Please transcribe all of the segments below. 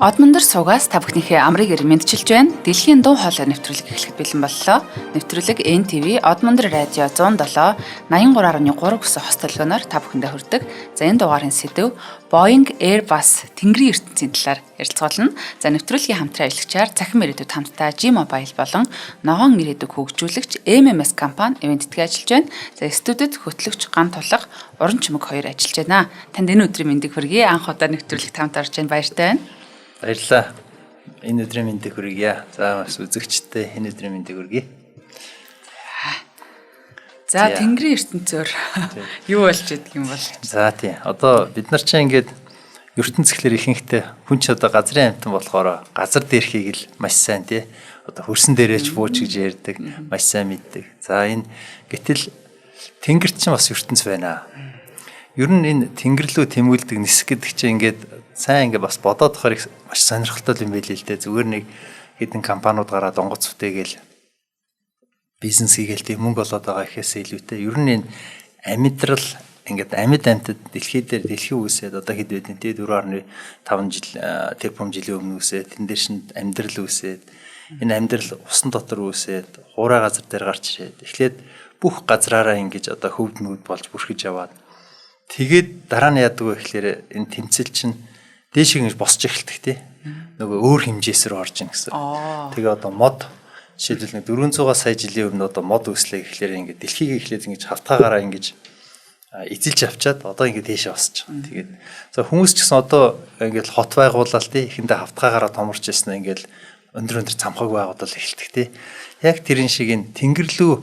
Одмондөр суугаас та бүхнийхээ амрыг ир мэдчилж байна. Дэлхийн дуу хоолой нэвтрүүлэг эхлэхэд бэлэн боллоо. Нэвтрүүлэг NTV Одмондөр радио 107 83.3 гэсэн хос толгойноор та бүхэндээ хүрдэг. За энэ дугаарын сэдэв Boeing Airbus Тэнгэрийн ертөнцийн талаар ярилцгаулна. За нэвтрүүлгийн хамтран ажиллагчаар цахим ирээдүйд хамтдаа G-Mobile болон ногоон ирээдүг хөгжүүлэгч MMS компани ивент тэтгэж ажиллаж байна. За студид хөтлөгч Ган Тулга, Уран Чимэг хоёр ажиллаж байна. Танд энэ өдрийн мэндийг хүргэе. Анх удаа нэвтрүүлэгт хамт орж байна. Баяртай байна. Баярлалаа. Энэ өдрийн мэндийг хүргье. За бас үзэгчтэй энэ өдрийн мэндийг хүргье. За Тэнгэрийн ертөнцөөр юу болж идэг юм бол? За тий. Одоо бид нар чинь ингээд ертөнц гэхлээр ихэнхдээ хүн ч одоо газрын амьтан болохоор газар дээрхийг л маш сайн тий. Одоо хөрсөн дээрээч бууч гэж ярьдаг, маш сайн мэддэг. За энэ гэтэл тэнгэрт чинь бас ертөнц байна. Ер нь энэ тэнгэр лүү тэмүүлдэг нисэх гэдэг чинь ингээд сайн ингээд бас бодоод байхаар их маш сонирхолтой юм байл л дээ. Зүгээр нэг хэдэн компаниуд гараад онгоц бүтээгээл бизнес хийгээл тийм мөнгө олоод байгаа гэхээсээ илүүтэй. Ер нь энэ амьдрал ингээд амьд амьтад дэлхий дээр дэлхий үүсээд одоо хэд байдیں۔ Тэ 4.5 жил тэрбум жилийн өмнө үүсээд тэн дээр шинэ амьдрал үүсээд энэ амьдрал усан дотор үүсээд хуурай газар дээр гарч ирээд эхлээд бүх газраараа ингэж одоо хөвд мөвд болж бүрхэж яваад тэгээд дараа нь яадаг вэ гэхлээр энэ тэмцэл чинь дээш ингэж босч эхэлдэг тий. Нөгөө өөр хэмжээс рүү орж ийн гэсэн. Тэгээ одоо мод жишээлбэл нэг 400 сая жилийн өмнө одоо мод үүслээ гэхлээр ингээд дэлхийг эхлээд ингэж хавтгаагаараа ингэж эзэлж авчаад одоо ингээд дээшээ босч байгаа. Тэгээд за хүмүүс ч гэсэн одоо ингээд хот байгуулаад тий эхэндээ хавтгаагаараа томорч ирсэн ингээд өндөр өндөр цамхаг байгуулал эхэлдэг тий. Яг тэрэн шиг энэ тэнгэр лүү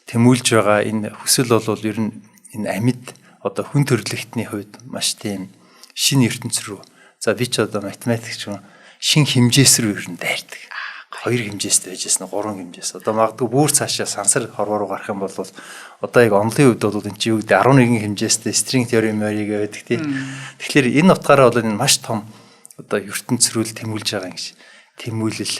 тэмүүлж байгаа энэ хүсэл бол ер нь энэ амьд одоо хүн төрөлхтний хувьд маш тийм шинэ ертөнц рүү. За би ч одоо математикч хүн шин хэмжээс рүү ер нь дайрдаг. Хоёр хэмжээстэй байжсэн, гурван хэмжээс. Одоо магадгүй бүр цаашаа сансар хорвоо руу гарах юм бол одоо яг онлын хувьд бол энэ чи юу гэдэг 11 хэмжээстэй string theory морийг байдаг тий. Тэгэхээр энэ утгаараа бол энэ маш том одоо ертөнц рүү л тэмүүлж байгаа юм шиг. Тэмүүлэл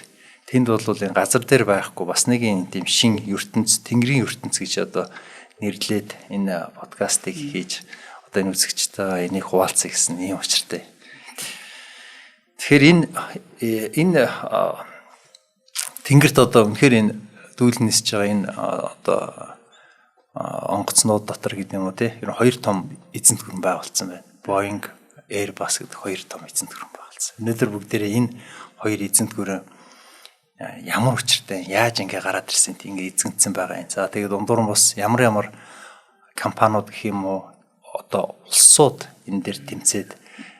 тэнд бол энэ газар дээр байхгүй бас нэг юм тийм шин ертөнц, тэнгэрийн ертөнц гэж одоо нэрлээд энэ подкастыг хийж одоо энэ үзэгчтэйгээ энийг хуваалцъя гэсэн ийм учиртай. Тэгэхээр энэ тэнгэрт одоо үнэхээр энэ дүүл нисэж байгаа энэ одоо онгоцнууд дотор гэдэг юм уу те ер нь хоёр том эзэнт гүрэн байгуулсан байна. Boeing, Airbus гэдэг хоёр том эзэнт гүрэн байгуулсан. Өнөөдөр бүгдээрээ энэ хоёр эзэнт гүрэн ямар учиртай яаж ингэ гараад ирсэн тийм ингэ эзэнтсэн байгаа юм. За тэгээд дундуур нь бас ямар ямар компаниуд гэх юм уу одоо улсууд энэ дээр тэмцээд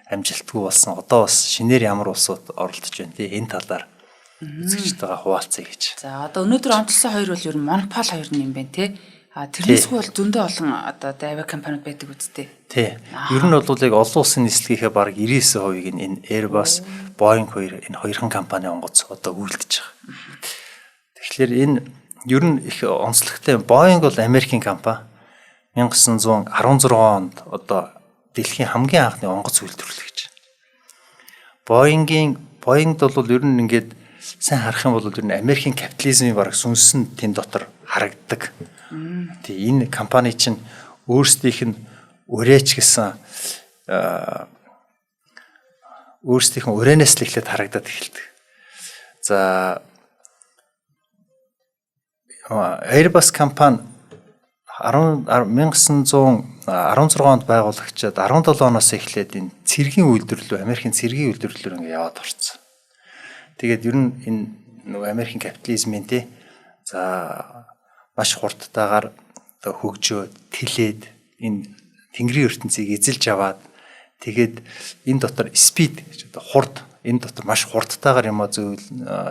амжилтгүй болсон. Одоо бас шинээр ямар улсууд оролдож байна тий энэ талаар үзэгчтэйгээ хуваалцъя гэж. За одоо өнөөдөр онцлсон хоёр бол ер нь монопол хоёр юм байна тий. А тэрнээсгүй бол зөндөө олон одоо авиа компаниуд байдаг үсттэй. Тий. Ер нь бол яг олон улсын нислэгийнхээ бараг 99%-ийг энэ Airbus, Boeing хоёр энэ хоёрхан компани онгоц одоо үйлдэж байгаа. Тэгэхээр энэ ер нь их онцлогтой. Boeing бол Америкийн компани. 1916 онд одоо дэлхийн хамгийн анхны онгоц үйлдвэрлэгч. Boeing-д бол ер нь ингээд сайн харах юм бол ер нь Америкийн капитализмын бараг сүнс нь тэн дотор харагддаг. Тий энэ компани чинь өөрсдийнх нь урээч гэсэн өөрсдийнх нь урээнээс л эхлээд харагдаад эхэлдэг. За Airbus компани 1916 онд байгуулагчаад 17 оноос эхлээд энэ цэргийн үйлдвэрлэл, Америкийн цэргийн үйлдвэрлэлээр ингээ яваад орцсон. Тэгээд ер нь энэ нөгөө Америкийн капитализмын тий за маш хурдтайгаар одоо хөгжөөд тэлээд энэ тэнгэрийн ертөнцийг эзэлж аваад тэгээд энэ дотор спид гэж одоо хурд энэ дотор маш хурдтайгаар юм зөв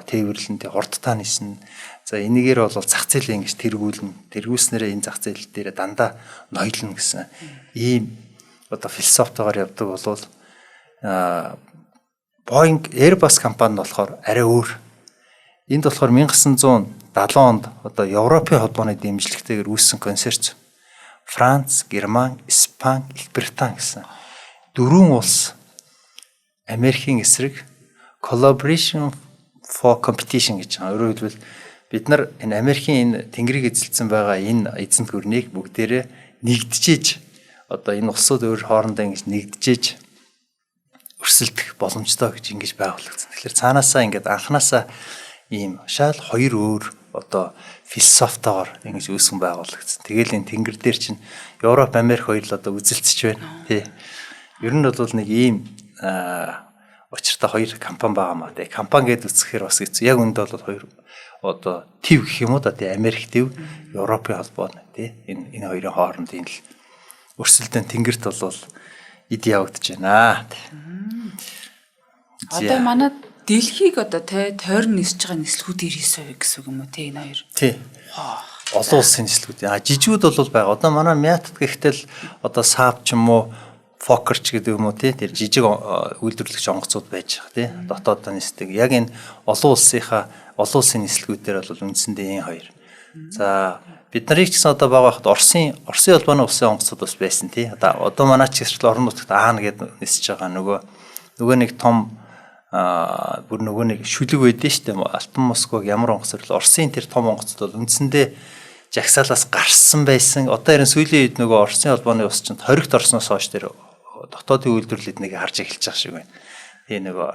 тээвэрлэн тий хурдтай ниснэ. За энийгээр бол зах зээлээ ингэж тэргүүлнэ. Тэргүүлснээрээ энэ зах зээл дээр дандаа ноёлно гэсэн ийм одоо философитойгоор явдаг болвол Boeing Airbus компани нь болохоор арай өөр. Энд болохоор 1970 онд одоо Европын холбооны дэмжлэгтэйгээр үүссэн консорциум. Франц, Герман, Испани, Их Британи гэсэн дөрвөн улс Америкийн эсрэг Collaboration for Competition гэж байгаа. Өөрөөр хэлбэл бид нар энэ Америкийн энэ тэнгэрийг эзэлсэн байгаа энэ эзэнт гүрнийг бүгдээрээ нэгдэжээж одоо энэ улсууд өөр хоорондоо ингэж нэгдэжээж өрсөлдөх боломжтой гэж ингэж байгуулагдсан. Тэгэхээр цаанаасаа ингээд анханасаа ийм шал хоёр өөр одоо философтойгоор ингэж үүсгэн байгуулагдсан. Тэгэл энэ тэнгэр дээр чинь Европ, Америк хоёр л одоо үзэлцэж байна. Тий. Ер нь бол нэг ийм учиртай хоёр компани байгаа маа. Тий. Компани гэдээ үзэхээр бас хэцүү. Яг үүндээ бол хоёр одоо төв гэх юм уу да тий. Америк төв, Европын холбоо тий. Энэ хоёрын хоорондын л өрсөлдөөн тэнгэрт бол эд явагдаж байна. Одоо манай дэлхийг одоо тойрон нисэж байгаа нислэгүүд 99% гэсэн үг юм уу те энэ хоёр? Тий. Олон улсын нислэгүүд. А жижигүүд бол байгаа. Одоо манай Мятад гэхтэл одоо Saab ч юм уу Fokker ч гэдэг юм уу тий тэр жижиг үйлдвэрлэгч онгоцууд байж байгаа тий. Дотоодоо нисдэг. Яг энэ олон улсынхаа олон улсын нислэгүүдээр бол үндсэндээ энэ хоёр. За бид нарыг ч гэсэн одоо бага байхад Оросын холбооны улсын онгоцууд бас байсан тий. Одоо манай ч гэсэн орон нутагт Аана гэдээ нисэж байгаа нөгөө нэг том бүр нөгөө нэг шүлэг байдэн штэ Алтан Москваг ямар онгоц вэ? Оросын тэр том онгоцод бол үндсэндээ жагсаалаас гарсан байсан. Одоо харин сүүлийн үед нөгөө Оросын холбооны улс чинь хоригт орсноос хойш тэр дотоодын үйлдвэрлэлд нэг харж эхэлж байгаа шиг байна. Тэгээ нөгөө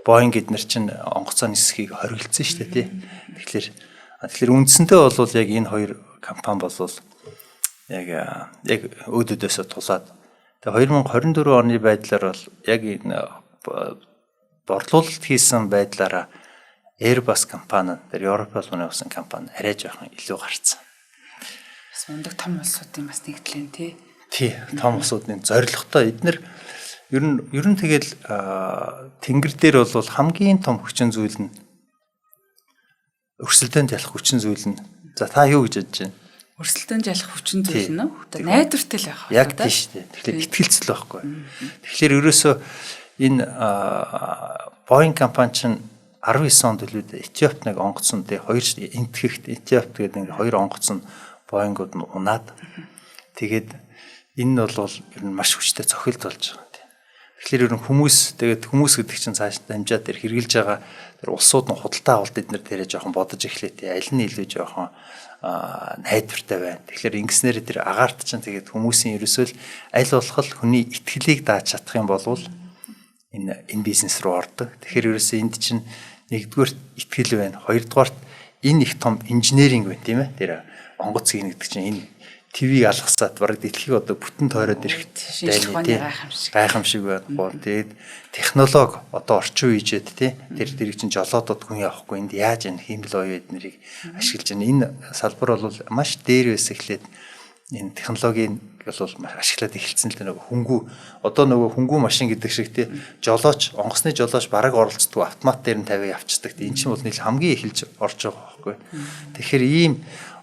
Боинг эднэр чинь онгоцоо нисхийг хоригдсон штэ тий. Тэгэхээр үндсэндээ бол яг энэ хоёр компани бол яг өөдөөдөөсөө тулаад тэгээ 2024 оны байдлаар бол яг энэ борлуулалт хийсэн байдлаараа Airbus компани тэр Европ холбооны улсын компани арай жоохон илүү гарцсан. Бас мундаг том улсуудын бас нэгдлэн тий. Тий, том улсуудын зорилготой эднэр ер нь тэгэл тэнгэр дээр бол хамгийн том хүчин зүйл нь өрсөлдөөнд ялах хүчин зүйл нь за та юу гэж бодож байна? Өрсөлдөөнд ялах хүчин зүйл нь найдвартай л байх. Яг тийм шүү дээ. Тэгэхээр итгэлцэл байхгүй. Тэгэхээр ерөөсөө энэ Boeing компани чинь 19 онд төлөвлөд Этиопт нэг онгоцсон тий хоёр энтгэхт Этиопт гэдэг нэг хоёр онгоцсон Boeing-ууд нь унаад тэгээд энэ нь бол ер нь маш хүчтэй цохилт болж байгаа тий. Тэгэхээр ер нь хүмүүс тэгээд хүмүүс гэдэг чинь цааш дамжаад тэр хэрглэж байгаа тэр улсууд нь худалдаа авалт эднэр дээрээ жоохон бодож эхлэе тий. Аль нь илүү жоохон найдвартай байна. Тэгэхээр ингэснээр тэр агаарт чинь тэгээд хүмүүсийн ерөөсөө л аль болох л хүний итгэлийг дааж чадах юм бол энэ бизнес рүү ордог. Тэгэхээр ерөөсөө энд чинь нэгдүгээр итгэл байна. Хоёрдугаарт энэ их том инженеринг байна тийм ээ. Тэр онгоц хийнэ гэдэг чинь энэ ТV-г алгасаад бараг дэлхийг одоо бүтэн тойроод ирэх дайны гайхамшиг байна. Тэгээд технологи одоо орчин үеижээд тий тэр тэрийг чинь жолоодод хүн явахгүй энд яаж энэ хиймэл оюун эднэрийг ашиглаж байна. Энэ салбар бол маш дээр байсан эхлээд энэ технологийн бол ашиглаад эхэлсэн л дээ нөгөө хөнгүү одоо нөгөө хөнгүү машин гэдэг шиг тий жолооч онгоцны жолооч бараг оролцдоггүй автомат дээр нь тавиа явцдаг. Энэ чинь бол нийл хамгийн эхэлж орж байгаа байхгүй. Тэгэхээр ийм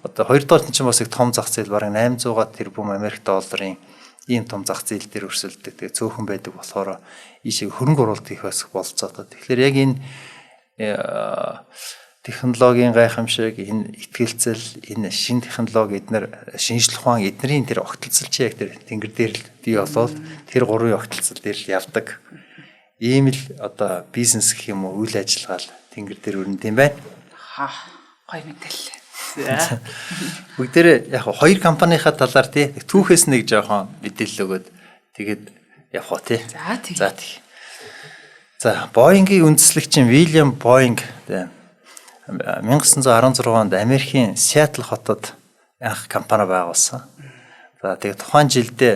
одоо хоёрдугаар нь чинь бас их том зах зээл бараг 800 тэрбум Америк долларын ийм том зах зээл дээр өрсөлдөг. Тэгээ цөөхөн байдаг болохоор ийшээ хөрөнгө оруулалт хийх бас болцоотой. Тэгэхээр яг энэ технологийн гайхамшиг, энэ итгэлцэл, энэ шин технологи эднэр шинжлэх ухаан эднэрийн тэр огтлцол чи яг тэр тэнгэр дээр л бий болоод тэр гурвын огтлцол дээр л явдаг. Ийм л одоо бизнес гэх юм уу үйл ажиллагаа л тэнгэр дээр өрнөд юм байна. Ха гоё мэдээлэл. За. Бүгдээрээ яг хоёр компанийнхаа талаар тий түүхээс нэг жоохон мэдээлэл өгөөд тэгээд явах уу тий. За тий. За тий. За Boeing-ийн үндэслэгч William Boeing тий 1916 онд Америкийн Сиэтл хотод анх компани байгуулсан. За тэгээд тухайн жилдээ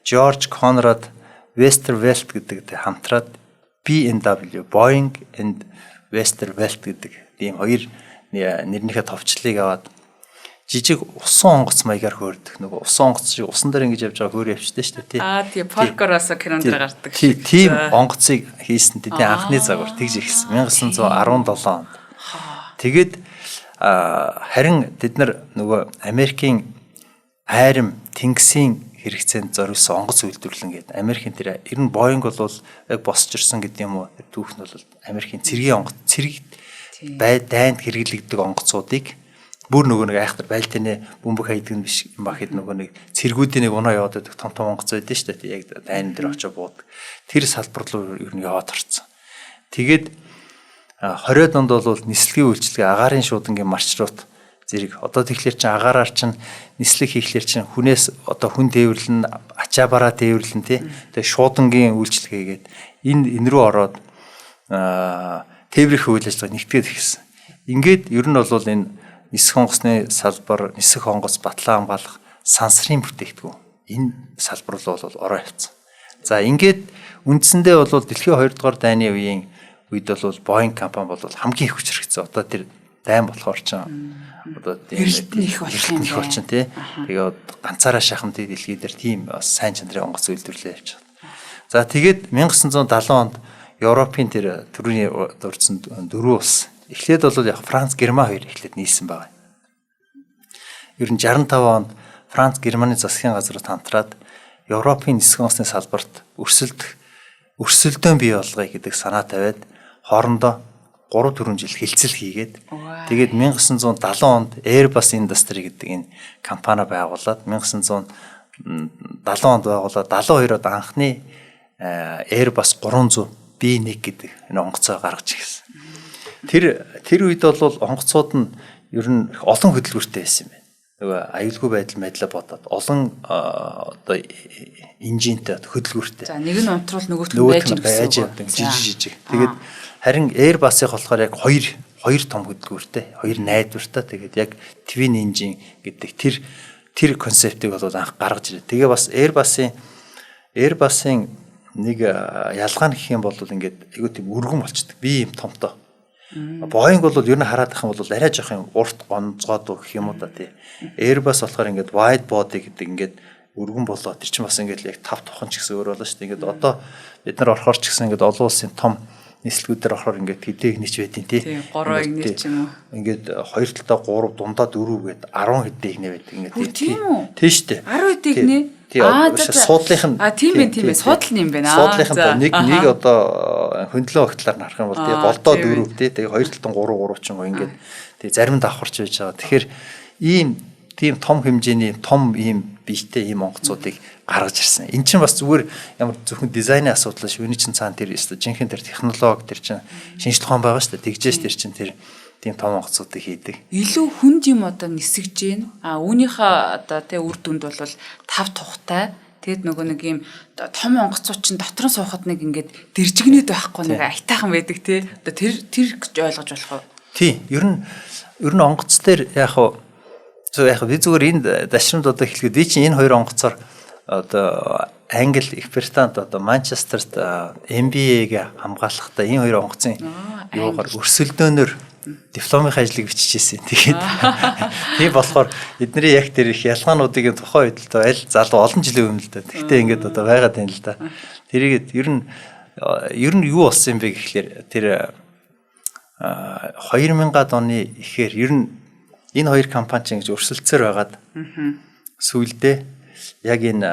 Жорж Конрад Westervelt гэдэг хамтраад B&W Boeing and Westervelt гэдэг ийм хоёр нэрнийхээ товчлыг аваад жижиг усан онгоц маягаар хөөрдөг. Нөгөө усан онгоц шиг усан дээр ингэж явж байгаа хөөр явчихдээ шүү дээ тий. Аа тий, Паркороос кинонд гардаг. Тий, тийм онгоцыг хийсэн тий анхны загвар тэгж эхэлсэн 1917 онд. Тэгээд харин тэд нар нөгөө Америкийн айрам тэнгисийн хэрэгцээнд зориулсан онгоц үйлдвэрлэн гэдэг. Америкийн тэр ер нь Боинг бол яг босч ирсэн гэдэг юм уу? Тэр түүх нь бол Америкийн цэргийн онгоц, цэрэг бай дайнд хэрэглэгддэг онгоцуудыг бүр нөгөө нэг айхтар байлтаны бөмбөг хайдаг нь биш юм ба хэд нөгөө нэг цэргүүдийн нэг унаа яваад байдаг том том онгоц байдсан шүү дээ. Яг дайн дээр очиж буудаг. Тэр салбар руу ер нь яваад орцсон. Тэгээд 20-од онд бол нислэгийн үйлчилгээ агаарын шуудангийн маршрут зэрэг одоо тэгэхээр чин агаараар чин нислэг хийхлээр чин хүнээс одоо хүн тээвэрлэн, ачаа бараа тээвэрлэн тий. Тэгээ шуудангийн үйлчилгээгээд энэ рүү ороод тээврийн үйл ажиллагаа нэгтгээд эхэлсэн. Ингээд ер нь бол энэ нисэх онгоцны салбар, нисэх онгоц батлан хамгаалах сансрын бүтээгдэхүүн энэ салбар руу бол ороо явцсан. За ингээд үндсэндээ бол дэлхийн 2 дугаар дайны үеийн үед бол Boeing компани бол хамгийн их хүч хэрэгцээ. Одоо тэр дайн болохоор чинь одоо тийм их болчих тий. Тэгээд ганцаараа шахамтыг дэлхий дээр тийм бас сайн чанарын онгоц үйлдвэрлэлээ явчих. За тэгээд 1970 онд Европын тэр төрийн дурдсан дөрвөн улс. Эхлээд бол яг Франц, Герман хоёр эхлээд нийлсэн байгаа. Ер нь 65 онд Франц, Германы засгийн газрууд хамтраад Европын нисэх онгоцны салбарт өрсөлдөөн бий болгоё гэдэг санаа тавиад хоорондоо 3-4 жил хэлцэл хийгээд тэгээд 1970 онд Airbus Industry гэдэг энэ компани байгуулад 1970 онд байгуулад 72-од анхны Airbus 300 B1 гэдэг энэ онгоцоо гаргаж ирсэн. Тэр үед бол онгоцууд нь ер нь олон хөдөлгөөртэй байсан юм байна. Нөгөө аюулгүй байдал байдлаа бодоод олон одоо инжинтэй хөдөлгөөртэй. За нэг нь унтруул нөгөөх нь байж явдаг жижиг жижиг. Тэгээд харин Airbus-ыг болохоор яг хоёр том хөдөлгөөртэй, хоёр найдвартай. Тэгээд яг twin engine гэдэг тэр концептыг бол анх гаргаж ирээ. Тэгээ бас Airbus-ын нэг ялгаа нь гэх юм бол ингээд айгуу тийм өргөн болчдөг. Би юм томтой. Boeing бол ер нь хараад байх юм бол арай жоох юм урт гонцгоод гэх юм уу да тий. Airbus болохоор ингээд wide body гэдэг ингээд өргөн болоо тэр чинь бас ингээд яг тав тухан ч гэсэн өөр болоо шүү дээ. Ингээд одоо бид нар орохоор ч гэсэн ингээд олон улсын том нислэгүүдээр орохоор ингээд хэдэн игнэч байдیں۔ тий. 3 игнэч ч юм уу. Ингээд хоёр талдаа 3, дундаа 4 гээд 10 хэдэн игнэ байдаг ингээд тий. Тийм үү? Тий шүү дээ. 10 хэдэн игнэ? Тий. Суудлынх нь тийм байх тийм байх. Суудал нь юм байна. Суудлынх нь нэг одоо хөндлөн огтлоор нь харах юм бол тий голдоо 4 тий. Тэгээ хоёр талд нь 3 3 ч юм уу ингээд тий зарим давхарч байж байгаа. Тэгэхээр ийм тийм том хэмжээний том ийм биетэй ийм онгоцуудыг гаргаж ирсэн. Эн чинь бас зүгээр ямар зөвхөн дизайны асуудал биш. Үүний чинь цаана тэр өстө жинхэнэ тэр технологи тэр чинь шинжлэх ухаан байгаа шүү дээ. Тэгжээс тэр чинь тэр тийм том онгоцуудыг хийдэг. Илүү хүнд юм одоо нисгэж гин. А үүнийхээ одоо тэ үр дүнд бол тав тухтай. Тэгэд нөгөө нэг юм том онгоцууд чинь дотор нь суухад нэг ингээд дэржигнэд байхгүй нэг айтайхан байдаг тий. Одоо тэр гэж ойлгож болох уу? Тий. Ер нь онгоц дээр яг яг би зүгээр энд дашрамд одоо хэлэхэд би чинь энэ хоёр онгоцоор одоо Англи, Их Британд одоо Манчестерт MBA-г хамгаалахдаа энэ хоёр онгоцын юугаар өрсөлдөөнөөр дипломын ажлыг биччихсэн. Тэгээд тийм болохоор эдний яг тэр их ялгаануудыг тухайн үед л доо аль залуу олон жилийн өмнө л доо. Тэгтээ ингээд одоо байгаад байна л да. Тэрийгэд ер нь юу болсон юм бэ гэхлээр тэр 2000-ад оны ихээр ер нь энэ хоёр компани чинь ингэж өрсөлдсөөр байгаад сүүлдээ яг энэ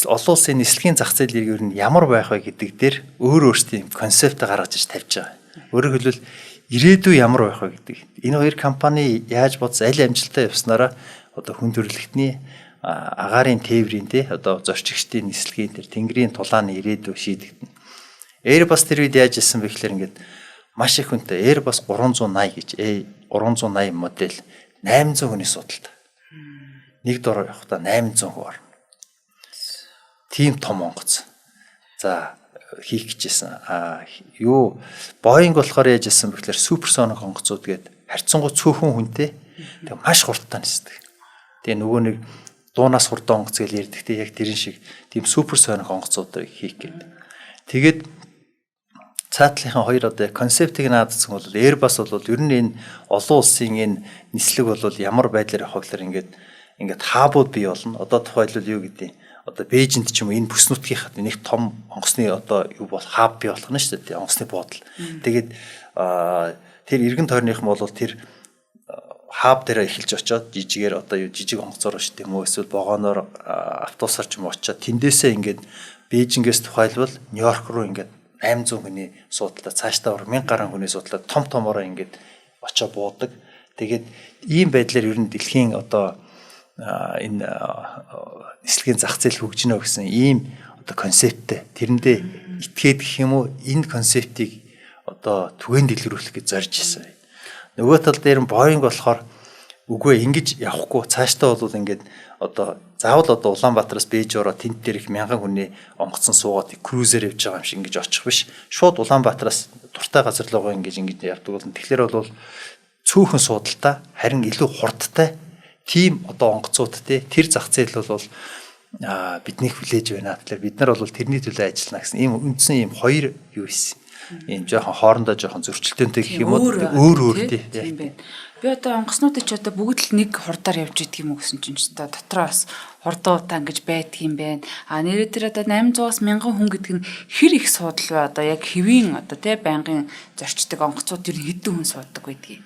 олон улсын нислэгийн зах зээл ер нь ямар байх вэ гэдэг дээр өөр өөрсдийн концепт гаргаж иж тавьж байгаа. Өөрөөр хэлбэл ирээдүй ямар байх вэ гэдэг. Энэ хоёр компани яаж бодсон аль амжилттай явснараа одоо хүн төрөлхтний агаарын тээврийн тий одоо зорчигчдын нислэгийн тэр тэнгэрийн тулааны ирээдүй шийдэгдэнэ. Airbus тэр үед яаж исэн бэ гэхлээр ингээд маш их хүнтэй Airbus 380 гэж A380 модель 800 хүний судалтай. Нэг дор явахдаа 800 хүн орно. Тийм том онгоц. За хийх гэжсэн. А юу Boeing болохоор яаж исэн бэ гэхлээр суперсоник онгоцууд гээд харьцангуй цөөхөн хүнтэй тэг маш хурдтай нисдэг. Тэгээ нөгөө нэг дуунаас хурдан онгоц гэж ярьдаг те яг тэрэн шиг тийм суперсоник онгоцуудыг хийх гээд. Тэгээд цаатлынхаа хоёр одоо концептыг наадсан бол Airbus бол ер нь энэ олон улсын энэ нислэг бол ямар байдлаар явах вэ гэхээр ингээд хаабууд бий болно. Одоо тухайлбал юу гэдэг одоо Бээжинд ч юм уу энэ бүс нутгийнхаа нэг том онгоцны одоо юу бол хаб бий болох нь шүү дээ. Онгоцны буудал. Тэгээд тэр эргэн тойрных нь бол тэр хаб дээр эхэлж очиод жижигээр одоо юу жижиг онгоцоор шүү дээ юм уу эсвэл вагоноор автобусаар ч юм уу очиод тэндээсээ ингээд Бээжингээс тухайлбал Нью-Йорк руу ингээд 800 хүний суудалтай цаашдаа 1000 гаруй хүний суудалтай том томороо ингээд очоо буудаг. Тэгээд ийм байдлаар ер нь дэлхийн одоо энэ нислэгийн зах зээл хөгжинө гэсэн ийм одоо концепттэй тэрэндээ итгээд гэх юм уу, энэ концептыг одоо түгээн дэлгэрүүлэх гэж зорж исэн. Нөгөө тал дээр нь Boeing болохоор үгүй, ингэж явахгүй, цаашдаа бол ингээд одоо заавал одоо Улаанбаатараас Бээжин ороо тэнд дээр их мянган хүний онгоцон суугаад cruise ээр явж байгаа юм шиг ингэж очих биш. Шууд Улаанбаатараас дуртай газар руугаа ингэж явдаг болно. Тэгэхээр бол цөөхөн суудалтай, харин илүү хурдтай тийм одоо онгоцууд те, тэр зах зээл бол биднийг хүлээж байна. Тэгэхээр бид нар бол тэрний төлөө ажиллана гэсэн ийм үндсэн ийм хоёр юу исэн. Ийм жоохон хоорондоо жоохон зөрчилдөөнтэй гэх юм уу, өөр өөр тий. Тийм байна. Би одоо онгоцнуудыг ч одоо бүгд л нэг хурдаар явж идэг юм уу гэсэн чинь ч одоо дотроо бас хурдуудаа ингэж байдаг юм байна. А нэрээ тэр одоо 800-аас 1000 хүн гэдэг нь хэр их суудал вэ? Одоо яг хэвийн одоо тий байнгын зорчдог онгоцууд ер нь хэдэн хүн суудаг байдгийг?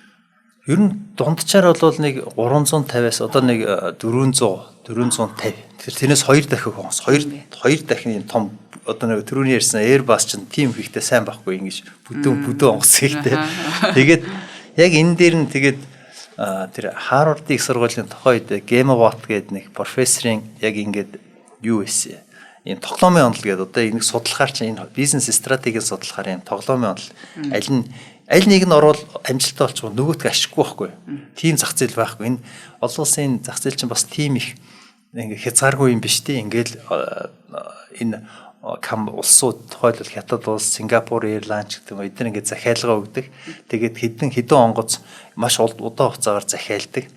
Ер нь дунджаар бол нэг 350-аас одоо нэг 400 450. Тэгэхээр тэрнээс хоёр дахин онгоц. Хоёр дахин юм том одоо нэг түрүүний ярьсан Airbus чинь тийм ихтэй сайн байхгүй, ингэж бүдүүн бүдүүн онгоц ихтэй. Тэгээд яг энэ дээр нь тэгээд тэр Харвардын их сургуулийн тухайн үед Ghemawat гэдэг нэг профессорын яг ингээд юу байсан, ийм тоглоомын онол гэдэг, одоо энийг судлахаар чинь энэ бизнес стратегийг судлахаар ийм тоглоомын онол, аль нь аль нэг нь орвол амжилттай болчих, нөгөөтг ашиггүй байхгүй. Тийм зах зээл байхгүй. Энэ олон улсын зах зээл чинь бас тийм их ингээ хязгааргүй юм биш тий. Ингээл энэ кам улсууд, тухайлбал Хятад улс, Сингапур Airlines гэдэг юм, эдгээр ингээд захиалга өгдөг. Тэгээд хэдэн хэдэн онгоц маш удаан хугацаагаар захиалдаг.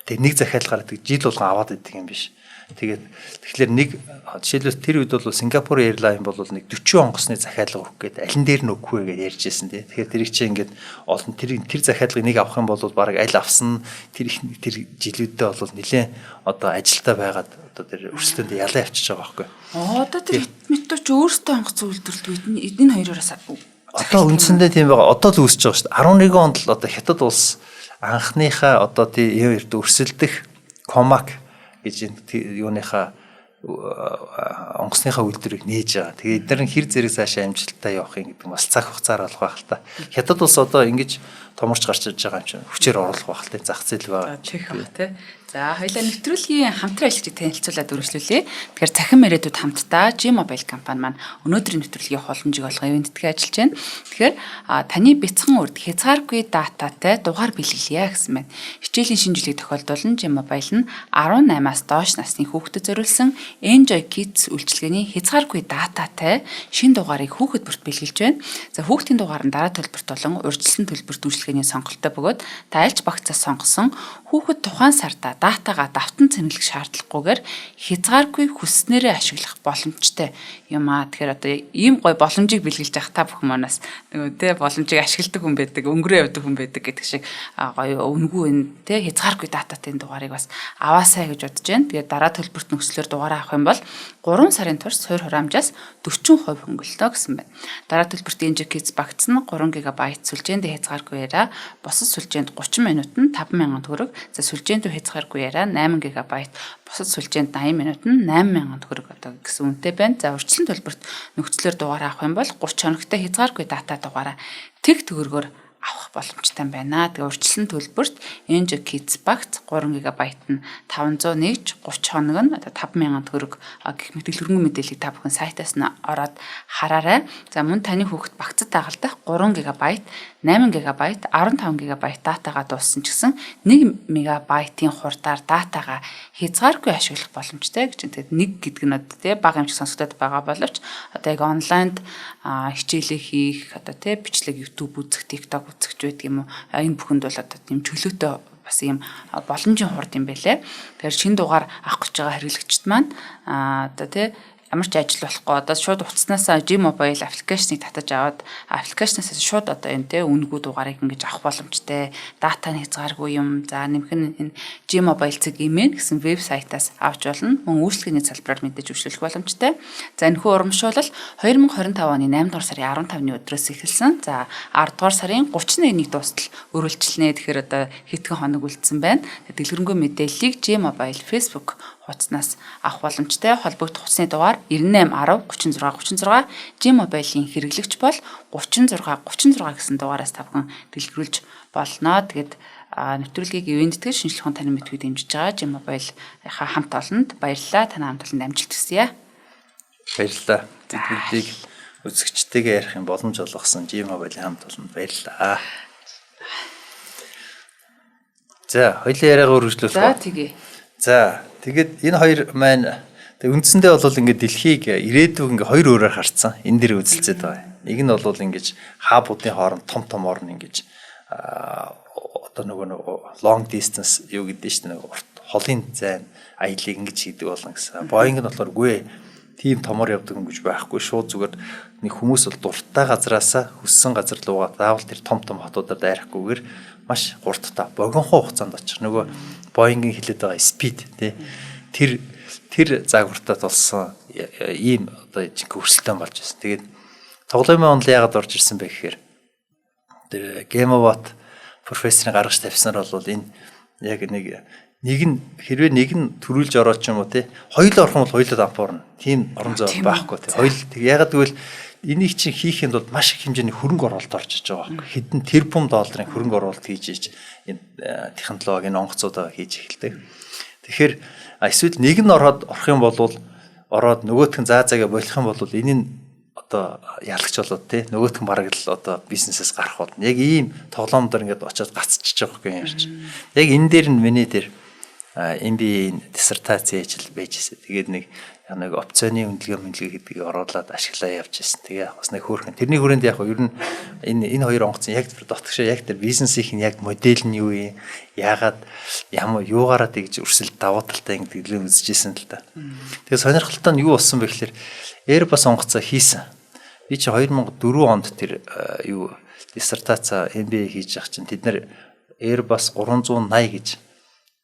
Тэгээд нэг захиалгаар тэг жил болгон аваад идэг юм биш. Тэгээд тэгэхээр нэг жишээлбэл тэр үед бол Сингапур Airline бол нэг 40 онгоцны захиалга өгөх гээд алин дээр нь өгөх вэ гэж ярьж байсан тий. Тэгэхээр тэрийг чи ингээд олон тэр захиалгыг нэг авах юм бол баг аль авсан тэр их тэр жилүүдэд бол нэлээд одоо ажилтаа байгаад одоо тэр өрсөлдөөнд ялаа явчихж байгаа байхгүй. Одоо тэр хятад ч өөрсдөө онгоц үйлдвэрлэдэг, энэ хоёроос одоо үндсэндээ тийм байгаа. Одоо л үүсэж байгаа шүү дээ. 11 онд л одоо Хятад улс анхныхаа одоо тий юм эрд өрсөлдөх Comac гэж энэ юуныхаа онгоцныхаа үйлдвэрийг нээж байгаа. Тэгээ эдгээр нь хэр зэрэг цаашаа амжилттай явах юм гэдэг нь бас цаг хугацаар болох байх л та. Хятад улс одоо ингэж томорч гарч ирж байгаа юм чинь хүчээр оруулах байх л та, зах зээл байгаа. Чих байх тий. За, хоёлаа нэвтрүүлгийн хамтран ажиллагчдыг танилцуулаад үргэлжлүүлье. Тэгэхээр цахим ирээдүйд хамтдаа G-Mobile компани маань өнөөдрийн нэвтрүүлгийн боломжийг олгон ивээн тэтгэн ажиллаж байна. Тэгэхээр таны бяцхан урд хязгааргүй data тай дугаар бэлгэлье гэсэн байна. Хичээлийн шинэ жилийг тохиолдуулан G-Mobile нь 18-аас доош насны хүүхдэд зориулсан Enjoy Kids үйлчилгээний хязгааргүй data тай шинэ дугаарыг хүүхэд бүрт бэлгэлж байна. За, хүүхдийн дугаар нь дараа төлбөрт болон урьдчилсан төлбөрт үйлчилгээний сонголттой бөгөөд та альч багцаас сонгосон хүүхэд тухайн сарда data гаа давтан цэнэглэх шаардлагагүйгээр хязгааргүй хүсснээрээ ашиглах боломжтой юм аа. Тэгэхээр одоо ийм гоё боломжийг бэлгэлж явах та бүхэн манаас нөгөө тэ боломжийг ашигладаг хүн байдаг, өнгөрөө явдаг хүн байдаг гэдэг шиг гоё үнэгүй энэ тэ хязгааргүй data тай дугаарыг бас аваасай гэж бодож байна. Тэгээд дараа төлбөрт нөхцлөөр дугаараа авах юм бол 3 сарын турш суурь хураамжаас 40% хөнгөлтөө гэсэн байна. Дараа төлбөрт Enjoy Kids багц нь 3 ГБ сүлжээнд хязгааргүй яриа, бусад сүлжээнд 30 минут нь 5000 төгрөг, за сүлжээнд хязгааргүй яриа 8 ГБ, бусад сүлжээнд 80 минут нь 8000 төгрөг одоо гэсэн үнэтэй байна. За, урьдчилан төлбөрт нөхцлөөр дугаар авах юм бол 30 хоногтой хязгааргүй data дугаараа тэг төгрөгөөр авах боломжтой байна. Тэгээ урьдчилан төлбөрт Enjoy Kids багц 3 ГБ нь 500 нэгж 30 хоног нь одоо 5000 төгрөг гэх мэт дэлгэрэнгүй мэдээллийг та бүхэн сайтаас нь ороод хараарай. За, мөн таны хүүхэд багцад дагалдах 3 ГБ, 8 ГБ, 15 ГБ data гаа дууссан ч гэсэн 1 МБ-ийн хурдаар data гаа хязгааргүй ашиглах боломжтой гэж. Тэгээд нэг гэдэг нь одоо тий бага юм шиг сонсогдоод байгаа боловч одоо яг онлайнд хичээлээ хийх, одоо тий бичлэг YouTube үзэх, TikTok үзэх ч байдаг юм уу. Энэ бүхэнд бол одоо тийм чөлөөтэй бас ийм боломжийн хурд юм байлээ. Тэгэхээр шинэ дугаар авах гэж байгаа хэрэглэгчд маань одоо тий ямар ч ажил болохгүй одоо шууд утаснаасаа G-Mobile application ыг татаж аваад application аас шууд одоо энэ те үнэгүй дугаарыг ингэж авах боломжтой. Data ны хязгааргүй юм. За, нэмэх нь энэ G-Mobile цэг mn гэсэн вебсайтаас авч болно. Мөн үйлчилгээний салбараар мэдээж үйлчлэх боломжтой. За, энэхүү урамшуулал 2025 оны 8 дугаар сарын 15-ны өдрөөс эхэлсэн. За, 10 дугаар сарын 31-ний дуустал үргэлжилнэ. Тэгэхээр одоо хэдхэн хоног үлдсэн байна. Дэлгэрэнгүй мэдээллийг G-Mobile Facebook хуудаснаас авах боломжтой. Холбогдох утасны дугаар 98 10 36 36, G-Mobile-ийн хэрэглэгч бол 36 36 гэсэн дугаараас та бүхэн дэлгэрүүлж болно. Тэгээд нэвтрүүлгийг ивээн тэтгэл шинжлэх ухааны танин мэдэхүй дэмжиж байгаа G-Mobile-ийнхаа хамт олонд баярлалаа. Танай хамт олонд амжилт хүсье. Баярлалаа. Тэднийг үзэгчтэйгээ ярих юм боломж олгосон G Mobile-ийн хамт олонд баярлалаа. За, хоёлын яриагаа үргэлжлүүлэх. За, тэгье. За, тэгээд энэ хоёр маань тэг үндсэндээ бол ингээд дэлхийг ирээдүг ингээд хоёр өөрөөр харцсан. Энэ дэр үзэлцээд байгаа. Нэг нь бол ингэж хабуудын хооронд том том орн ингэж одоо нөгөө long distance юу гэдэг чинь нөгөө урт холын зайн аялыг ингэж хийдэг болно гэсэн. Boeing нь болохоор үгүй тийм томор явдаг юм гэж байхгүй. Шууд зүгээр нэг хүмүүс бол дуртай газраасаа хүссэн газар руугаа заавал тэр том том хотуудаар дайрахгүйгээр маш хурдтай богинохон хугацаанд очих. Нөгөө Boeing-ийн хэлээд байгаа speed тий. Тэр тэр загвартаа тулсан ийм одоо жинхэнэ өрсөлдөөн болж байсан. Тэгээд тоглоомын онол яагаад орж ирсэн бэ гэхээр тэр Гемоват профессорын гаргаж тавьснаар бол энэ яг нэг нэг нь хэрвээ нэг нь төрүүлж ороод ч юм уу тий хоёул орох юм бол хоёулаа дампуурна. Тийм орон зай байхгүй тий. Хоёул ягаад гэвэл энийг чинь хийхэд бол маш их хэмжээний хөрөнгө оруулалт орж иж байгаа байхгүй. Хэдэн тэрбум долларын хөрөнгө оруулалт хийж иж энэ технологи энэ онгоцуудаа хийж эхэлдэг. Тэгэхээр эсвэл нэг нь ороод орох юм бол ороод нөгөөх нь заа заагаа болох юм бол энэ нь одоо ялагч болоод тий нөгөөх нь бараг л одоо бизнесээс гарах болно. Яг ийм тоглоом дээр ингээд очиод гацчихж байгаа байхгүй юм чинь. Яг энэ дээр нь миний тэр MBA-ийн диссертацийн ажил байж ирсэн. Тэгээд нэг нэг опционы үнэлгээ мөнлөгээ гэдгийг оруулаад ашиглаа явж ирсэн. Тэгээ бас нэг хөөрхөн. Тэрний хүрээнд яг ер нь энэ хоёр онгоцон яг тэр дотгошоо яг тэр бизнесийн яг модель нь юу юм, яагаад ямар юугаараа тэгж өрсөлд давуу талтай гэдэг л үзэжсэн л та. Тэгээ сонирхолтой нь юу болсон бэ гэхээр Airbus онгоцоо хийсэн. Би чи 2004 онд тэр юу диссертац MBA хийж явах чинь тэд нар Airbus 380 гэж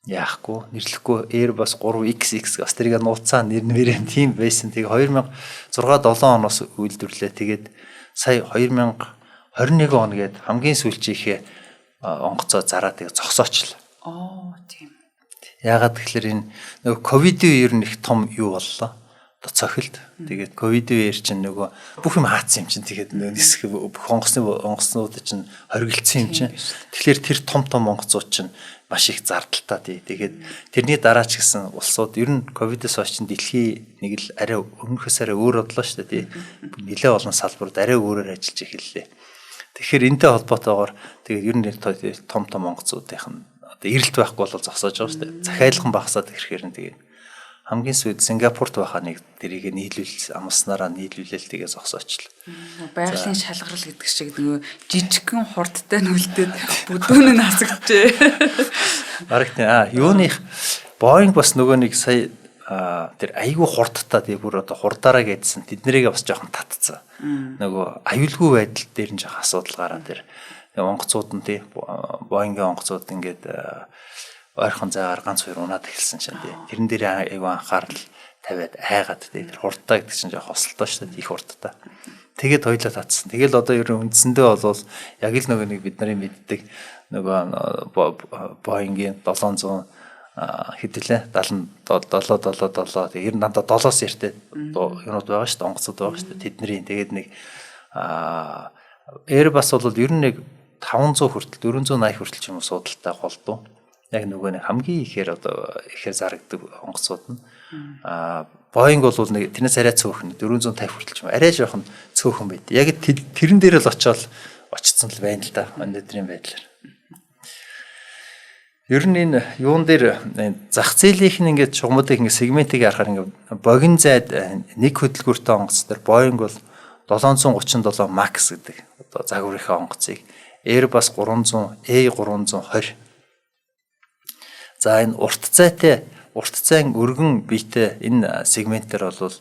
яахгүй нэрлэхгүй Airbus 3XX бас тэрийг нууцаа нэр нэрээ тийм байсан. Тэгээ 2006 7 оноос үйлдвэрлээ. Тэгээд сая 2021 он гээд хамгийн сүүлчийнхээ онгоцоо зараа тэгээ зогсоочлоо. Оо тийм. Яагаад гэхээр энэ нөгөө ковидын ер нь их том юу боллоо. Одоо цохилт. Тэгээд ковидын үеэр чинь нөгөө бүх юм хаацсан юм чинь тэгээд нөгөө нисэх бүх онгоцны онгоцнууд чинь хоригдсан юм чинь. Тэгэхээр тэр том том онгоцууд чинь маш их зардалтай тий. Тэгээд тэрний дараа ч гэсэн улсууд ер нь ковидос хойш чинь дэлхий нэг л арай өмнөхөөс арай өөр бодлоо шүү дээ тий. Нэлээ олон салбарууд арай өөрөөр ажиллаж эхэллээ. Тэгэхээр энэтэй холбоотойгоор тэгээд ер нь том том онгоцуудынх нь одоо эрэлт байхгүй бол зогсоож байгаа шүү дээ. Захиалган багасаад ирэхээр нь тэгээд хамгийн сүйд Сингапурт байхаа нэг тэрийг нийлүүл амласнараа нийлүүлэл тэгээ зогсоочлоо. Байгалийн шалгарал гэдэг шиг нөгөө жижигхэн хурдтай нүлдээд бүдүүн нь хасагджээ. Бараг тийм юуных Boeing бас нөгөө нэг сая тэр айгүй хурдтай тий бүр одоо хурдаараа гэдсэн тэднэрийг бас жоохон татцсан. Нөгөө аюулгүй байдал дээр нь жоохон асуудал гараа тэр онгоцууд нь тий Boeing-ийн онгоцууд ингээд ойрхон зайгаар ганц хоёр унаад эхэлсэн чинь тий. Тэрэн дээр айгүй анхаарал тавиад айгаад тий. Тэр хурдтай гэдэг чинь жоох осолтой шүү дээ. Их хурдтай. Тэгээд хоёлаа татсан. Тэгэл одоо ер нь үндсэндээ бол яг л нөгөө нэг бид нарын мэддэг нөгөө Boeing-ийн 700 хэдэлээ 77 77 тэг ер нь дандаа 7-оос ярьтай юмуд байгаа шүү дээ. Онгоцууд байгаа шүү дээ. Тэдний тэгээд нэг Airbus бол ер нь нэг 500 хүртэл 480 хүртэл ч юм уу суудалтай голдуу. Яг нөгөө нэг хамгийн ихээр одоо ихээр зарагдаг онгоцууд нь Boeing бол нэг тэрнээс арай цөөхөн 450 хүртэл ч юм арай жоохон цөөхөн байд. Яг тэрэн дээр л очиод очсон л байна л да өнөөдрийн байдлаар. Ер нь энэ юун дээр зах зээлийнх нь ингээд шугамуудыг ингээд сегментийг харахаар ингээд богино зайд нэг хөдөлгөөртэй онгоц дээр Boeing бол 737 Max гэдэг одоо загварынхаа онгоцыг Airbus 300 A320. За энэ урт зайтай урт зайн өргөн биетэй энэ сегментээр бол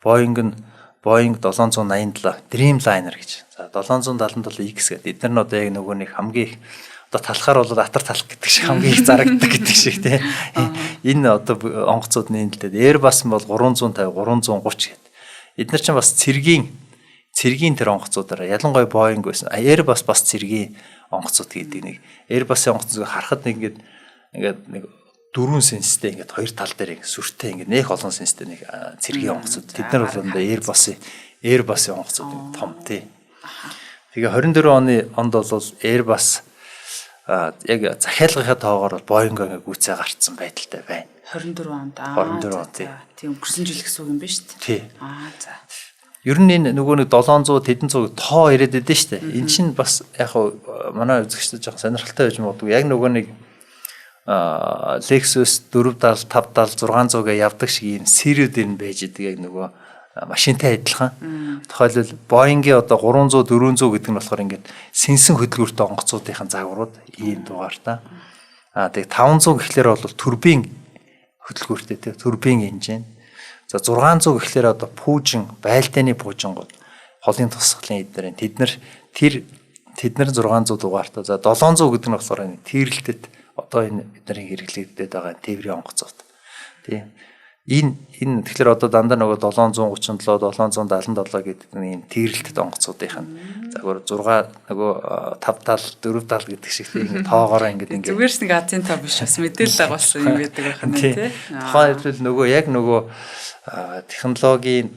Boeing нь Boeing 787 Dreamliner гэж. За 777X гэдэг. Эдгээр нь одоо яг нөгөө нэг хамгийн их одоо талхаар бол атар талх гэдэг шиг хамгийн их зарагддаг гэдэг шиг тий. Энэ одоо онгоцууд нь энэ л дээ. Airbus нь бол 350 330 гэдэг. Эдгээр чинь бас цэргийн тэр онгоцуудаараа ялангуяа Boeing байсан. Airbus бас цэргийн онгоцууд гэдэг нэг Airbus-ын онгоц зүгээр харахад нэг ингээд нэг дөрвөн сенстэй ингээд хоёр тал дээр ингээд сүртэй ингээд нэх олон сенстэй нэг цэргийн онгоцууд. Тэд нар бол Airbus-ын онгоцууд юм том тий. Тэгээ 24 оны онд бол Airbus яг захиалгынхаа тоогоор бол Boeing ингээд гүйцээ гарцсан байдалтай байна. 24 онд. 24 онд. Тийм, өнгөрсөн жил гэсэн үг юм байна шүү дээ. Тий. Аа за. Ер нь энэ нөгөө нэг 700 тэдэн зуун тоо яриад байдсан шүү дээ. Эн чинь бас яг манай үзэгчдэд жоохон сонирхолтой байж магадгүй. Яг нөгөө нэг Lexus 470, 570, 600 гэ явдаг шиг ийм сериуд нь байж идэг яг нөгөө машинтай адилхан. Тухайлбал Boeing-ийн одоо 300, 400 гэдэг нь болохоор ингээд сэнсэн хөдөлгөөртэй онгоцуудын загварууд ийм дугаартай. Аа тэгээ 500 гэхлээр бол турбин хөдөлгөөртэй тий, турбин инжен. За 600 гэхлээр одоо пүүжин, байлдааны пүүжингууд, холын тусгалын эднэр тэд нар тэр тэд нар 600 дугаартай. За 700 гэдэг нь болохоор энэ тэрэлтэд одоо энэ бидний хэрэглэгдээд байгаа тээврийн онгоцууд. Тий. Энэ энэ тэгэхээр одоо дандаа нөгөө 737, 777 гэдэг нь ийм тэрэлтэд онгоцуудынх нь загвар 6 нөгөө 570, 470 гэдэг шиг тийм ингээд тоогоороо ингээд ингээд Зүгээр ч нэг азийн тоо биш, бас мэдээлэл агуулсан юм байдаг байх нь тий. Тухайн хэлбэл нөгөө яг нөгөө технологийн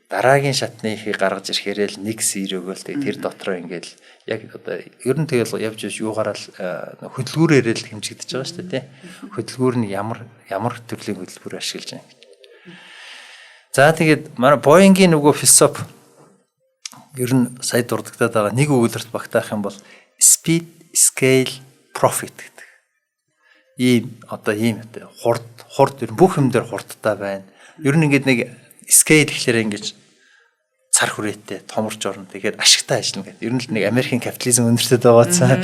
дараагийн шатны ихийг гаргаж ирэхээрээ л нэг сэрөөгөл тэг тэр дотроо ингээл яг одоо ер нь тэгэл явж явж юугаараа л хөдөлгүүрээрээ л хэмжигдэж байгаа шүү дээ тий. Хөдөлгүүр нь ямар ямар төрлийн хөдөлгүүр ашиглаж байгаа юм. За тэгээд манай Boeing-ийн нөгөө философи ер нь сая дурддагдаад байгаа нэг өгүүлбэрт багтаах юм бол speed, scale, profit гэдэг. Ийм одоо ийм хурд хурд ер нь бүх юм дээр хурдтай байна. Ер нь ингээд нэг scale гэхлээр ингэж цар хүрээтэй томорч орно. Тэгэхээр ашигтай ажиллана гэдэг. Ер нь л нэг Америкийн капитализм өндөртөд байгаа цаа.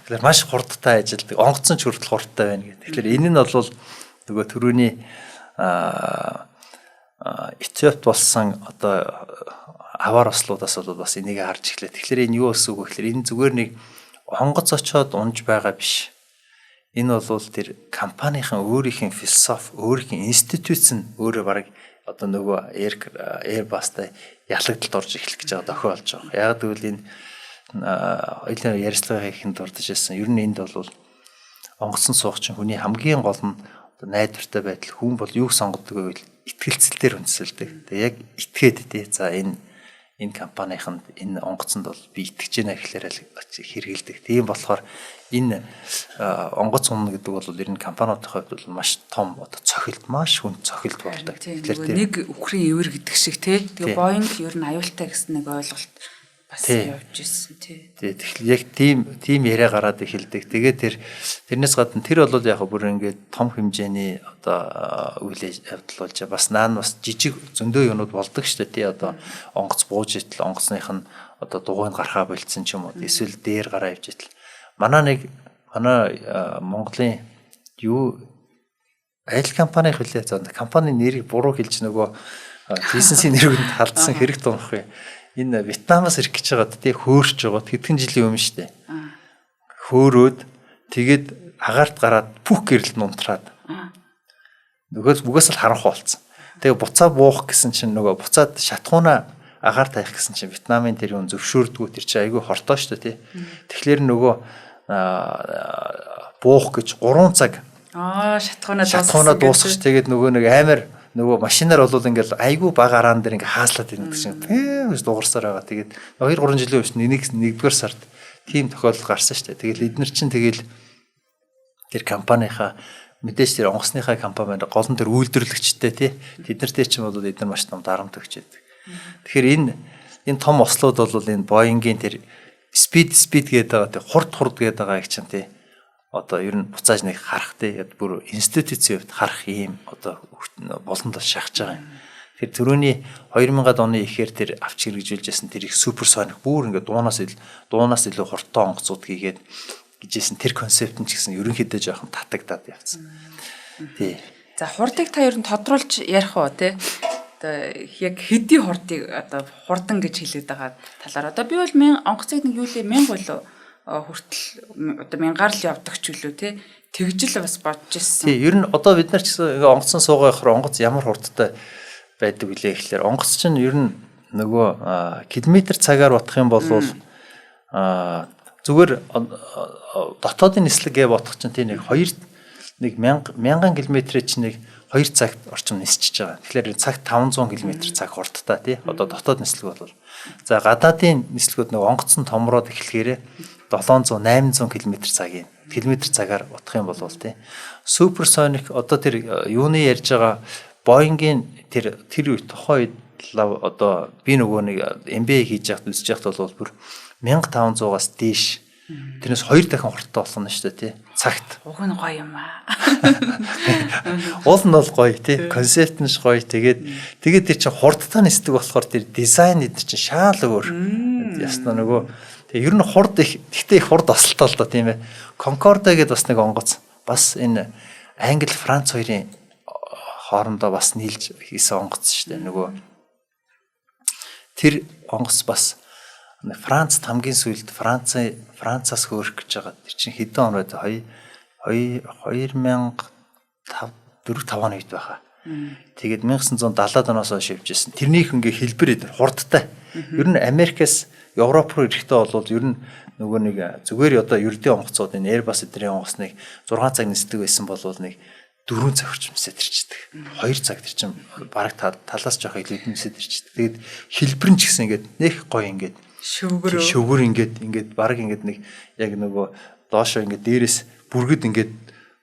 Тэгэхээр маш хурдтай ажилладаг. Онгоцон ч хүртэл хурдтай байна гэдэг. Тэгэхээр энэ нь бол нөгөө төрөүний Этиопт болсон одоо аваар ослуудаас бол бас энийг харж эхлэв. Тэгэхээр энэ юу гэсэн үг вэ гэхээр энэ зүгээр нэг онгоц очоод унж байгаа биш. Энэ бол тэр компанийн өөрийнх нь философи, өөрийнх нь институц нь өөрөө бараг одоо нөгөө Airbus-тай ялагдалд орж эхлэх гэж байгаа дохио болж байгаа. Яг гэвэл энэ хоёулаа ярилцлагын ихэнд дурдж ирсэн. Ер нь энд бол онгоцон суух чинь хүний хамгийн гол нь одоо найдвартай байдал, хүн бол юуг сонгодог вэ гэвэл итгэлцэл дээр үндэслэдэг. Тэгээ яг итгээд тий. За энэ энэ компанийнханд энэ онгоцонд бол би итгэж байна гэхлээр л хэрэгэлдэг. Тийм болохоор энэ онгоц унна гэдэг бол ер нь компаниудын хувьд бол маш том одоо цохилт, маш хүн цохилт болдог. Тэгэхээр нэг үхрийн эвэр гэдэг шиг тий. Тэгээ Boeing ер нь аюултай гэсэн нэг ойлголт бас явж ирсэн тий. Тэгэхээр яг тийм тийм яриа гараад эхэлдэг. Тэгээд тэр тэрнээс гадна тэр бол яг бүр ингээд том хэмжээний одоо үйл явдал болж бас наан бас жижиг зөндөө юмнууд болдог шүү дээ тий. Одоо онгоц бууж итэл онгоцных нь одоо дугуйнд гарахаа болцсон ч юм уу. Эсвэл дээр гараа явж итэл. Манай нэг манай Монголын юу аль компани хөлөө за компани нэрийг буруу хэлж нөгөө бизнесийн нэрийг нь талдсан хэрэг дунах юм. Энэ Вьетнамаас ирэх гэж байгаад тий хөөрч байгаа хэдхэн жилийн өмнө шүү дээ. Хөөрөөд тэгээд агаарт гараад пүх гэрэлд нунтраад. Нөгөөс бүгээс л харанхуй болцсон. Тэгээ буцаа буух гэсэн чинь нөгөө буцаад шатхууна агаар таях гэсэн чинь Вьетнамын тэр юм зөвшөөрдгүү, тэр чинь айгүй хортой шүү дээ тий. Тэгэхээр нөгөө буух гэж 3 цаг шатхууна дуусгах. Дуусгах тэгээд нөгөө нэг амар нөгөө машинаар бол ингээл айгүй бага араан дээр ингээ хааслаад байна гэдэг чинь пээ гэж дуурсаар байгаа. Тэгээд 2 3 жилийн өмнө нэг нэгдүгээр сард тийм тохиолдол гарсан шүү дээ. Тэгэл эднэр чинь тэгэл тэр компанийнхаа мэдээж тэр онгоцныхаа компани байна. Гол нь тэр үйлдвэрлэгчтэй тий. Тэд нартэй чинь бол эдгээр маш том дарамт өгч байдаг. Тэгэхээр энэ энэ том ослууд бол энэ Boeing-ийн тэр speed speed гэдэг байгаа тий хурд хурд гэдэг байгаа чинь тий одоо ер нь буцааж нэг харах тий бүр институцийн хувьд харах ийм одоо болонд бас шахаж байгаа юм. Тэр түрүүний 2000-ад оны ихээр тэр авч хэрэгжүүлжсэн тэр их суперсоник бүр ингээд дуунаас дуунаас илүү хурдтай онгоцууд хийгээд гэжсэн тэр концепт нь ч гэсэн ерөнхийдөө жоохон татагдаад явцсан. Тий. За хурдыг та ер нь тодруулж ярих уу те? Одоо яг хэдий хурдыг одоо хурдан гэж хэлээд байгаа талаар одоо би бол мэн онгоцыг нэг юу лээ 1000 болов хүртэл одоо мянгаар л явдаг ч үлээ те тэгж л бас бодож ирсэн. Тий, ер нь одоо бид нар ч гэсэн ингээ онгоцон суугаа явахаар онгоц ямар хурдтай байдаг вүлээ гэхлээр онгоц чинь ер нь нөгөө километр цагаар бодох юм бол зүгээр дотоодын нислэг гэж бодох чинь тий нэг 2 нэг 1000 километрээ чинь нэг 2 цагт орчим нисчихэж байгаа. Тэгэхээр цагт 500 км цаг хурдтай тий. Одоо дотоод нислэг бол. За гадаадын нислэгүүд нөгөө онгоцон томроод эхлэхээрээ 700 800 км цагийн Километр цагаар утах юм бол тий. Supersonic одоо тэр юуны ярьж байгаа Boeing-ийн тэр үе тухайн үед одоо би нөгөө нэг MBA хийж байхад үзэж байхад бол бүр 1500-аас дээш тэрнээс 2 дахин хурдтай болгоно шүү дээ тий. Цагт. Уг нь гоё юм аа. Уул нь бол гоё тий. Концепт нь гоё. Тэгээд тэр чинь хурдтай нисдэг болохоор тэр дизайн эдэр чинь шаал өөр. Ясна нөгөө тэгээ ер нь хурд их гэхдээ их хурд осолтой л доо тийм ээ. Concorde гэдээ бас нэг онгоц. Бас энэ Англи Франц хоёрын хоорондоо бас нийлж хийсэн онгоц шүү дээ. Нөгөө тэр онгоц бас Францд хамгийн сүүлд Францаас хөөрөх гэж байгаа. Тэр чинь хэдэн он байд 2005 4 5 оны үед байхаа. Тэгээд 1970-ад оноос хойш явж ирсэн. Тэрнийх ингээ хэлбэр эдэр хурдтай. Ер нь Америкаас Европ руу ирэхдээ бол ер нь нөгөө нэг зүгээр одоо ердийн онгоцууд энэ Airbus эдний онгоцныг 6 цаг нисдэг байсан бол нэг 4 цаг орчимсээ тэрчдэг. 2 цаг тэр чинь бараг талаас жоох илүү нисээд тэрчдэг. Тэгээд хэлбэр нь ч гэсэн ингээд нэх гоё ингээд шөвгөр ингээд бараг ингээд нэг яг нөгөө доошоо ингээд дээрээс бүргэд ингээд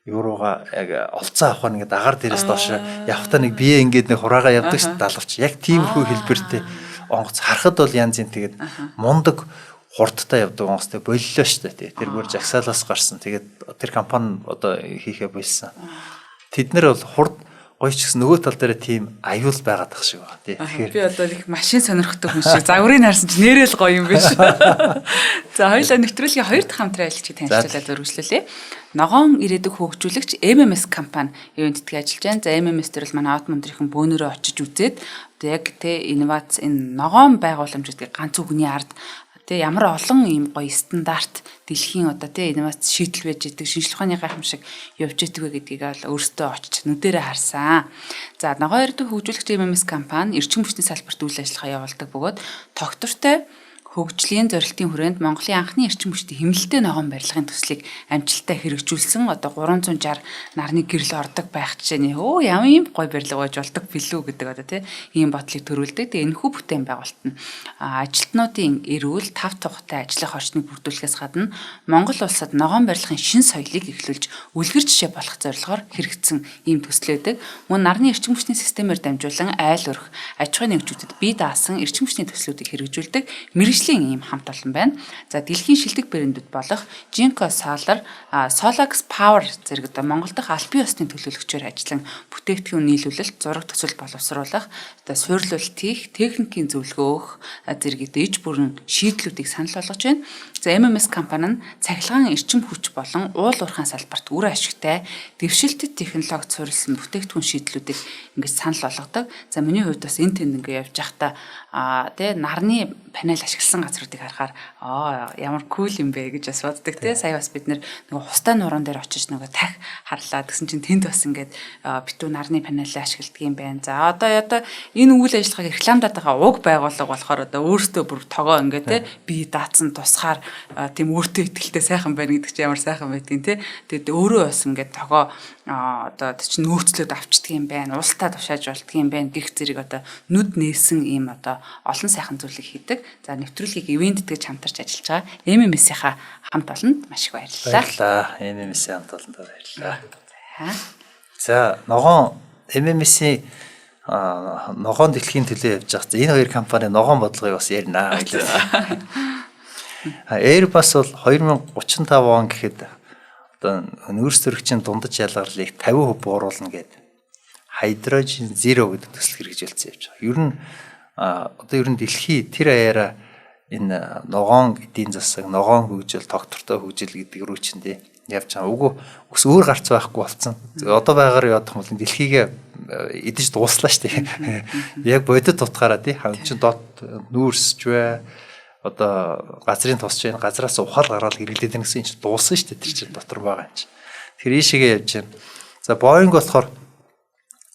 юурууга яг олцоо авах нь ингээд агаар дээрээс доошоо явхдаа нэг бие ингээд нэг хураагаа явдаг шүү далавч. Яг тиймэрхүү хэлбэртэй онгоц харахад бол янз юм тэгээд мундаг хурдтай явдаг онгоцтой боллоо шүү дээ. Тэр бүр жагсаалаас гарсан. Тэгээд тэр компани одоо хийхээ болсон. Тэд нэр бол хурд гоё ч гэсэн нөгөө тал дээр тийм аюул байгаад тах шиг байна тий. Тэгэхээр би одоо их машин сонирхдаг хүн шиг загварыг харсан чинь нэрэл гоё юм биш. За хоёулаа нэвтрүүлгийн хоёр дахь хамтран ажиллагчийг танилцуулаад өргөжлөлээ. Ногоон ирээдүг хөгжүүлэгч MMS компани ивент тэтгэж ажиллаж байна. За MMS дээр бол манай Аут мөндрийнхэн бөөнөрөө очиж үзээд одоо яг тий инновац энэ ногоон байгууламж гэдгийг ганц үгний ард тэ ямар олон ийм гоё стандарт дэлхийн одоо тэ инновац шийдэл байж идэг шинжлэх ухааны гайхамшиг явж идэг вэ гэдгийг бол өөрсдөө очиж нүдэрээ харсан. За ногоон ирээдүйн хөгжүүлэгч MMS компани эрчим хүчний салбарт үйл ажиллагаа явуулдаг бөгөөд тогтвортой хөгжлийн зорилтын хүрээнд Монголын анхны эрчим хүчний хэмнэлттэй ногоон барилгын төслийг амжилттай хэрэгжүүлсэн. Одоо 360 нарны гэрэл ордог байх жишээний өө ямар юм гоё барилга байж болдог билүү гэдэг одоо тий ийм бодлыг төрүүлдэг. Тэгээ энэхүү бүтээн байгуулалт нь ажилтнуудын эрүүл тав тухтай ажиллах орчныг бүрдүүлэхээс гадна Монгол улсад ногоон барилгын шин соёлыг эхлүүлж үлгэр жишээ болох зорилгоор хэрэгжсэн ийм төсөл байдаг. Мөн нарны эрчим хүчний системээр дамжуулан айл өрх аж ахуйн нэгжүүдэд бие даасан эрчим хүчний төслүүдийг хэрэгжүүлдэг мэргэжлийн ийм хамт олон байна. За дэлхийн шилдэг брэндүүд болох Jinko Solar, Solax Power зэрэг одоо Монгол дахь албан ёсны төлөөлөгчөөр ажиллан бүтээгдэхүүн нийлүүлэлт, зураг төсөл боловсруулах, одоо суйрлуулалт хийх, техникийн зөвлөгөө өгөх зэрэг иж бүрэн шийдлүүдийг санал болгож байна. За MMS компани нь цахилгаан эрчим хүч болон уул уурхайн салбарт үр ашигтай дэвшилтэт технологид суурилсан бүтээгдэхүүн шийдлүүдийг ингэж санал болгодог. За миний хувьд бас энэ тэнд ингэ явж байхдаа тэ нарны панел ашигласан газруудыг харахаар ямар кул юм бэ гэж бас боддог тий. Сая бас бид нөгөө хустай нууран дээр очиж нөгөө тах харлаа. Тэгсэн чинь тэнд бас ингээд битүү нарны панелыг ашигладаг юм байна. За одоо энэ үйл ажиллагааг рекламдаад байгаа уг байгууллага болохоор одоо өөртөө бүр тогоо ингээд тий бие даацсан тусгаар тийм өөртөө ихтэй сайхан байна гэдэг чинь ямар сайхан байдгийг тий. Тэгээд өөрөө бас ингээд тогоо одоо тэр чинь нөөцлөд авчдаг юм байна. Улстай тушааж болдго юм байна гэх зэрэг одоо нүд нээсэн ийм одоо олон сайхан зүйлийг хийдэг. За нэвтрүүлгийг ивент тэтгэж хамтарч ажиллаж байгаа MMS-ийнхаа хамт олонд маш их баярлалаа. Баярлалаа. MMS-ийн хамт олонд баярлалаа. За ногоон MMS-ийн ногоон дэлхийн төлөө явж байгаа. Энэ хоёр компани ногоон бодлогыг бас ярина. Airbus бол 2035 он гэхэд одоо нүүрс төрөгчийн дундаж ялгарлыг 50% бууруулна гэдэг Hydrogen Zero гэдэг төсөл хэрэгжүүлсэн явж байгаа. Ер нь одоо ер нь дэлхий тэр аяараа энэ ногоон эдийн засаг, ногоон хөгжил, тогтвортой хөгжил гэдэг рүү чинь тий явж байгаа. Үгүй ус өөр гарц байхгүй болцсон. Одоо байгаагаар явах юм бол дэлхийгээ идэж дууслаа шүү дээ. Яг бодит утгаараа тий хан чинь дот нүүрсч бай одоо газрын тусч байна. Газраас ухаал гаргаад хэрэглээд байна гэсэн чинь дууссан шүү дээ. Тэр чинь дотор байгаа юм чинь. Тэгэхээр ийшээгээ явж байна. За Boeing болохоор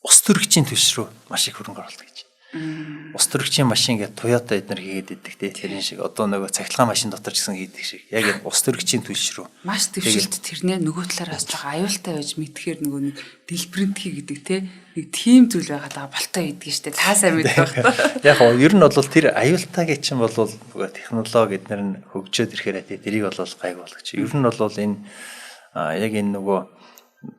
ус төрөгчийн түвш рүү маш их хөрөнгө оруулалт гэж. Ус төрөгчийн машин гэдэг Toyota эднэр хийгээд иддэг тий. Тэрэн шиг одоо нөгөө цахилгаан машин дотор ч гэсэн хийдэг шиг. Яг энэ ус төрөгчийн түвш рүү. Маш дэвшилт тэрнээ нөгөө талаараа бас жоохон аюултай байж мэдхээр нөгөө нэг дэлбэрэнтгий гэдэг тий. Нэг тийм зүйл байгаад байгаа болтой хийдэг штэ. Та сайн мэдэх байх та. Яг гоо ер нь бол тэр аюултайгийн чинь бол нөгөө технологи эднэр нь хөгжөөд ирэхээр тий тэрийг бол гайг болгож. Ер нь бол энэ Яг энэ нөгөө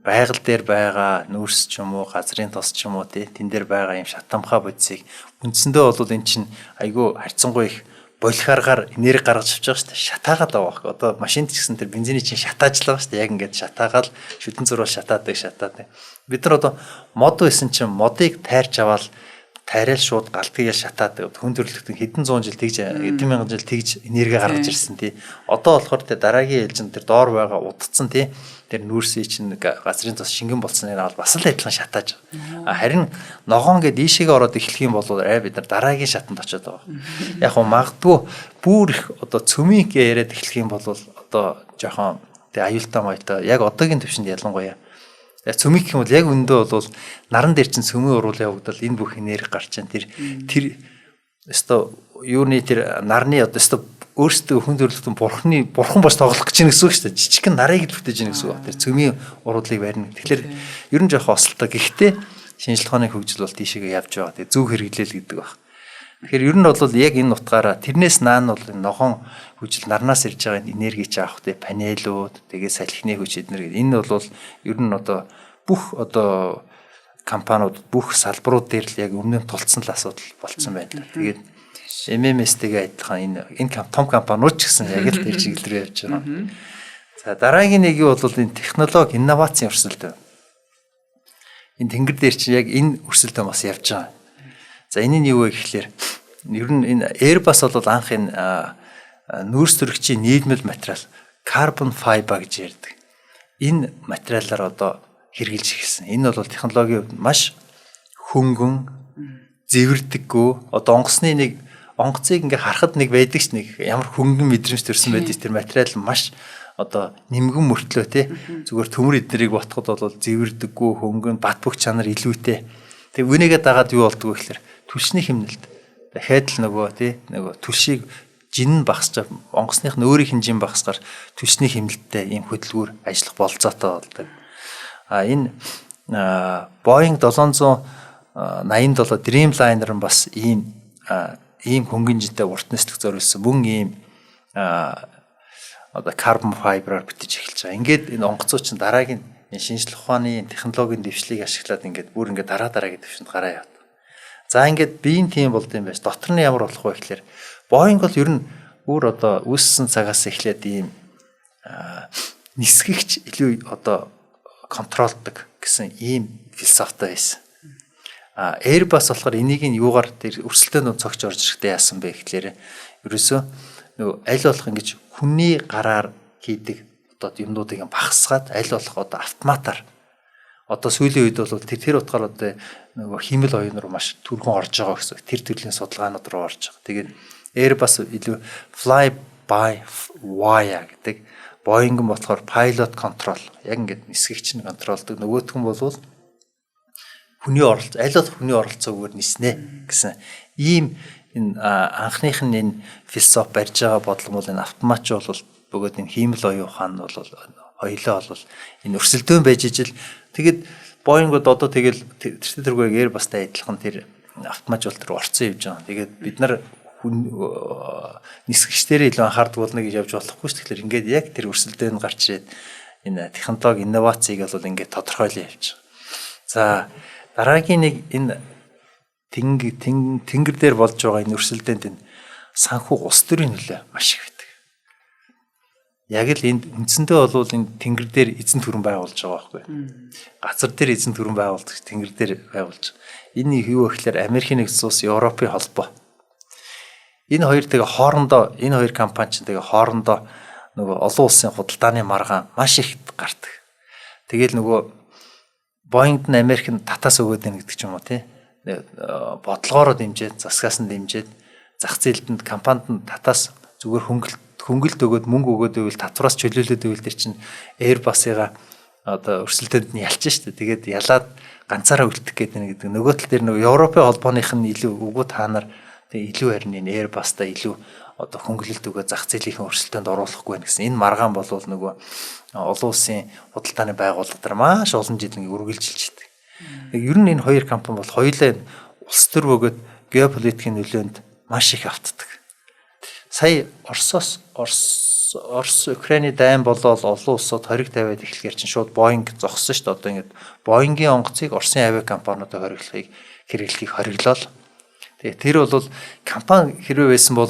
байгаль дээр байгаа нүүрс ч юм уу, газрын тос ч юм уу тий, тэн дээр байгаа юм шатамхаа бодисыг үндсэндээ бол эн чинь айгүй харьцангуй их болхиаргаар энерги гаргаж авч байгаа шүү дээ. Шатаагаад байгаа байхгүй. Одоо машинд ч гэсэн тэр бензиний чинь шатаажлаа шүү дээ. Яг ингээд шатаагаал шүдэн зурвал шатаадаг. Бид нар одоо мод байсан чинь модыг тайрч аваад тариал шууд галтгийг шатаадаг. Хүн төрөлхтөн хэдэн зуун жил тэгж хэдэн мянган жил тэгж энерги гаргаж ирсэн тий. Одоо болохоор тэ дараагийн ээлжинд тэр доор байгаа удцсан тий. Тэр нүүрсийн чинь газрын тос шингэн болцсныг авал бас л адилхан шатааж байгаа. Харин ногоон гээд ийшээгээ ороод эхлэх юм бол бид нар дараагийн шатанд очиод байгаа. Яг хөө магадгүй бүр их одоо цөмийн яриад эхлэх юм бол одоо жоохон тэ аюултай маятай яг одоогийн төвшөнд ялангуяа цөмийг гэх юм бол яг өндөө бол наран дээр чинь цөмийн уруул явагдал энэ бүх энерги гарч чинь тэр тэр өсто юуны тэр нарны одоо өсто өөрсдөө хүн төрөлхтөн бурхны бурхан бас тоглох гэж байна гэсэн үг шүү дээ. Жижигхэн нарыг л бүтээж байна гэсэн үг. Тэр цөмийн уруулыг барина. Тэгэхээр ер нь жоохон осолтой. Гэхдээ шинжлэх ухааны хөгжил бол тийшээгээ явж байгаа. Тэгээ зөв хэрэглээл гэдэг баг. Тэгэхээр ер нь бол яг энэ утгаараа тэрнээс наан бол энэ ногоон хөгжил нарнаас ирж байгаа энерги чи авах те панелууд тэгээ салхины хүч эднэр энэ бол ер нь одоо бүх одоо компаниуд бүх салбарууд дээр л яг өмнө нь тулцсан л асуудал болцсон байна. Тэгээд MMS-тэйгээ адилхан энэ том компаниуд ч гэсэн яг л тэр чиглэл рүү явж байгаа. За дараагийн нэг юу бол энэ технологи инновацийн өрсөлдөөн. Энэ тэнгэр дээр чинь яг энэ өрсөлдөөн бас явж байгаа. За энэ нь юу вэ гэхлээр ер нь энэ Airbus бол анх энэ нүүрс төрөгчийн нийлмэл материал carbon fiber гэж ярьдаг. Энэ материалаар одоо хэрэгжилж эхэлсэн. Энэ бол технологийн хувьд маш хөнгөн, зэвэрдэггүй. Одоо онгоцны нэг онгоцыг ингээ харахад нэг байдаг ч нэг ямар хөнгөн мэдрэмж төрсэн байдаг тэр материал маш одоо нэмгэн мөртлөө тий зүгээр төмөр эднэрийг ботход бол зэвэрдэггүй, хөнгөн, бат бөх чанар илүүтэй. Тэг үнийгээ дагаад юу болдгоо гэхээр түлшний хэмнэлт. Дахиад л нөгөө тий нөгөө түлшийг жин нь багасч онгоцных нь өөрийнх нь жин багасгаар түлшний хэмнэлттэй ийм хөдөлгүүр ажиллах болцоотой болдог. А энэ Boeing 787 Dreamliner нь бас ийм хөнгөн жинтэй урт нислэг зориулсан мөн ийм одоо carbon fiber-аар бүтэж эхэлж байгаа. Ингээд энэ онгоцуу чинь дараагийн энэ шинжлэх ухааны технологийн дэвшлийг ашиглаад ингээд бүр ингээд дараа дараагийн төвшөнд гараа яваад. За ингээд биеийн тийм болд юм байж дотор нь ямар болох вэ гэхлээр Boeing бол ер нь бүр одоо үүссэн цагаас эхлээд ийм нисгэгч илүү одоо контролдог гэсэн ийм философитой байсан. А Airbus болохоор энийг нь юугаар тэр өрсөлдөөнд цогч орж ирэхдээ яасан бэ гэхлээр ерөөсөө нөгөө аль болох ингэж хүний гараар хийдэг одоо юмнуудыг багасгаад аль болох одоо автоматар одоо сүүлийн үед бол тэр утгаар одоо нөгөө хиймэл оюун руу маш түргэн орж байгаа гэсэн. Тэр төрлийн судалгаанууд руу орж байгаа. Тэгээд Airbus илүү fly by wire гэдэг, Boeing нь болохоор pilot control яг ингээд нисгэгч нь контролдог. Нөгөөх нь бол хүний оролцоо аль болох хүний оролцоогоор ниснэ гэсэн ийм энэ анхных нь энэ философи барьж байгаа бодлого бол энэ автоматч бол бөгөөд энэ хиймэл оюун ухаан бол хоёлоо бол энэ өрсөлдөөн байж ижил. Тэгээд Boeing-ууд одоо тэгэл тэр тэргүй Airbus-тай адилхан тэр автоматч бол тэр орцсон явж байгаа. Тэгээд бид нар хүн нисгэгчдэрээ илүү анхаардаг болно гэж явж болохгүй шүү. Тэгэхээр ингээд яг тэр өрсөлдөөн гарч ирээд энэ технологи инновацийг бол ингээд тодорхойлон явж байгаа. За дараагийн нэг энэ тэнгэр дээр болж байгаа энэ өрсөлдөөнд энэ санхүү улс төрийн нөлөө маш их байдаг. Яг л энд үндсэндээ бол энэ тэнгэр дээр эзэн түрэн байгуулж байгаа байхгүй. Газар дээр эзэн түрэн байгуулдаг, тэнгэр дээр байгуулж. Энэ юу вэ гэхээр Америкийн нэгдсэн улс, Европын холбоо. Энэ хоёр тэгээ хоорондоо энэ хоёр компани чинь тэгээ хоорондоо нөгөө олон улсын худалдааны маргаан маш их гардаг. Тэгэл нөгөө Боингд нь Америк нь татаас өгөөд байна гэдэг ч юм уу тий. Бодлогоороо дэмжиж, засгаас нь дэмжиж, зах зээлд нь компанид нь татаас зүгээр хөнгөлт өгөөд мөнгө өгөөд байвал татвараас чөлөөлөд байвал тэр чинь Airbus-ыгаа одоо өрсөлдөөнд нь ялч штэ. Тэгээд ялаад ганцаараа үлдэх гээд байна гэдэг. Нөгөө тал дээр нөгөө Европын холбооных нь илүү үгүй та нар тэгээ илүү харин энэ Airbus-та илүү одоо хөнгөлөлт өгөө зах зээлийнхэн өрсөлдөөнд оруулахгүй байх гэсэн. Энэ маргаан болвол нөгөө олон улсын худалдааны байгууллага дээр маш олон жил ингэ үргэлжилж идэг. Ер нь энэ хоёр компани бол хоёулаа улс төр бөгөөд геополитикийн нөлөөнд маш их автдаг. Сая Оросоос Орос Орос Украины дайн болоод олон улсууд хориг тавиад эхлэхээр чинь шууд Боинг зогссон шүү дээ. Одоо ингээд Боингийн онгоцыг Оросын авиа компаниудад хориглохыг хэрэглэхийг хориглол. Тэгээ тэр бол компани хэрвээ байсан бол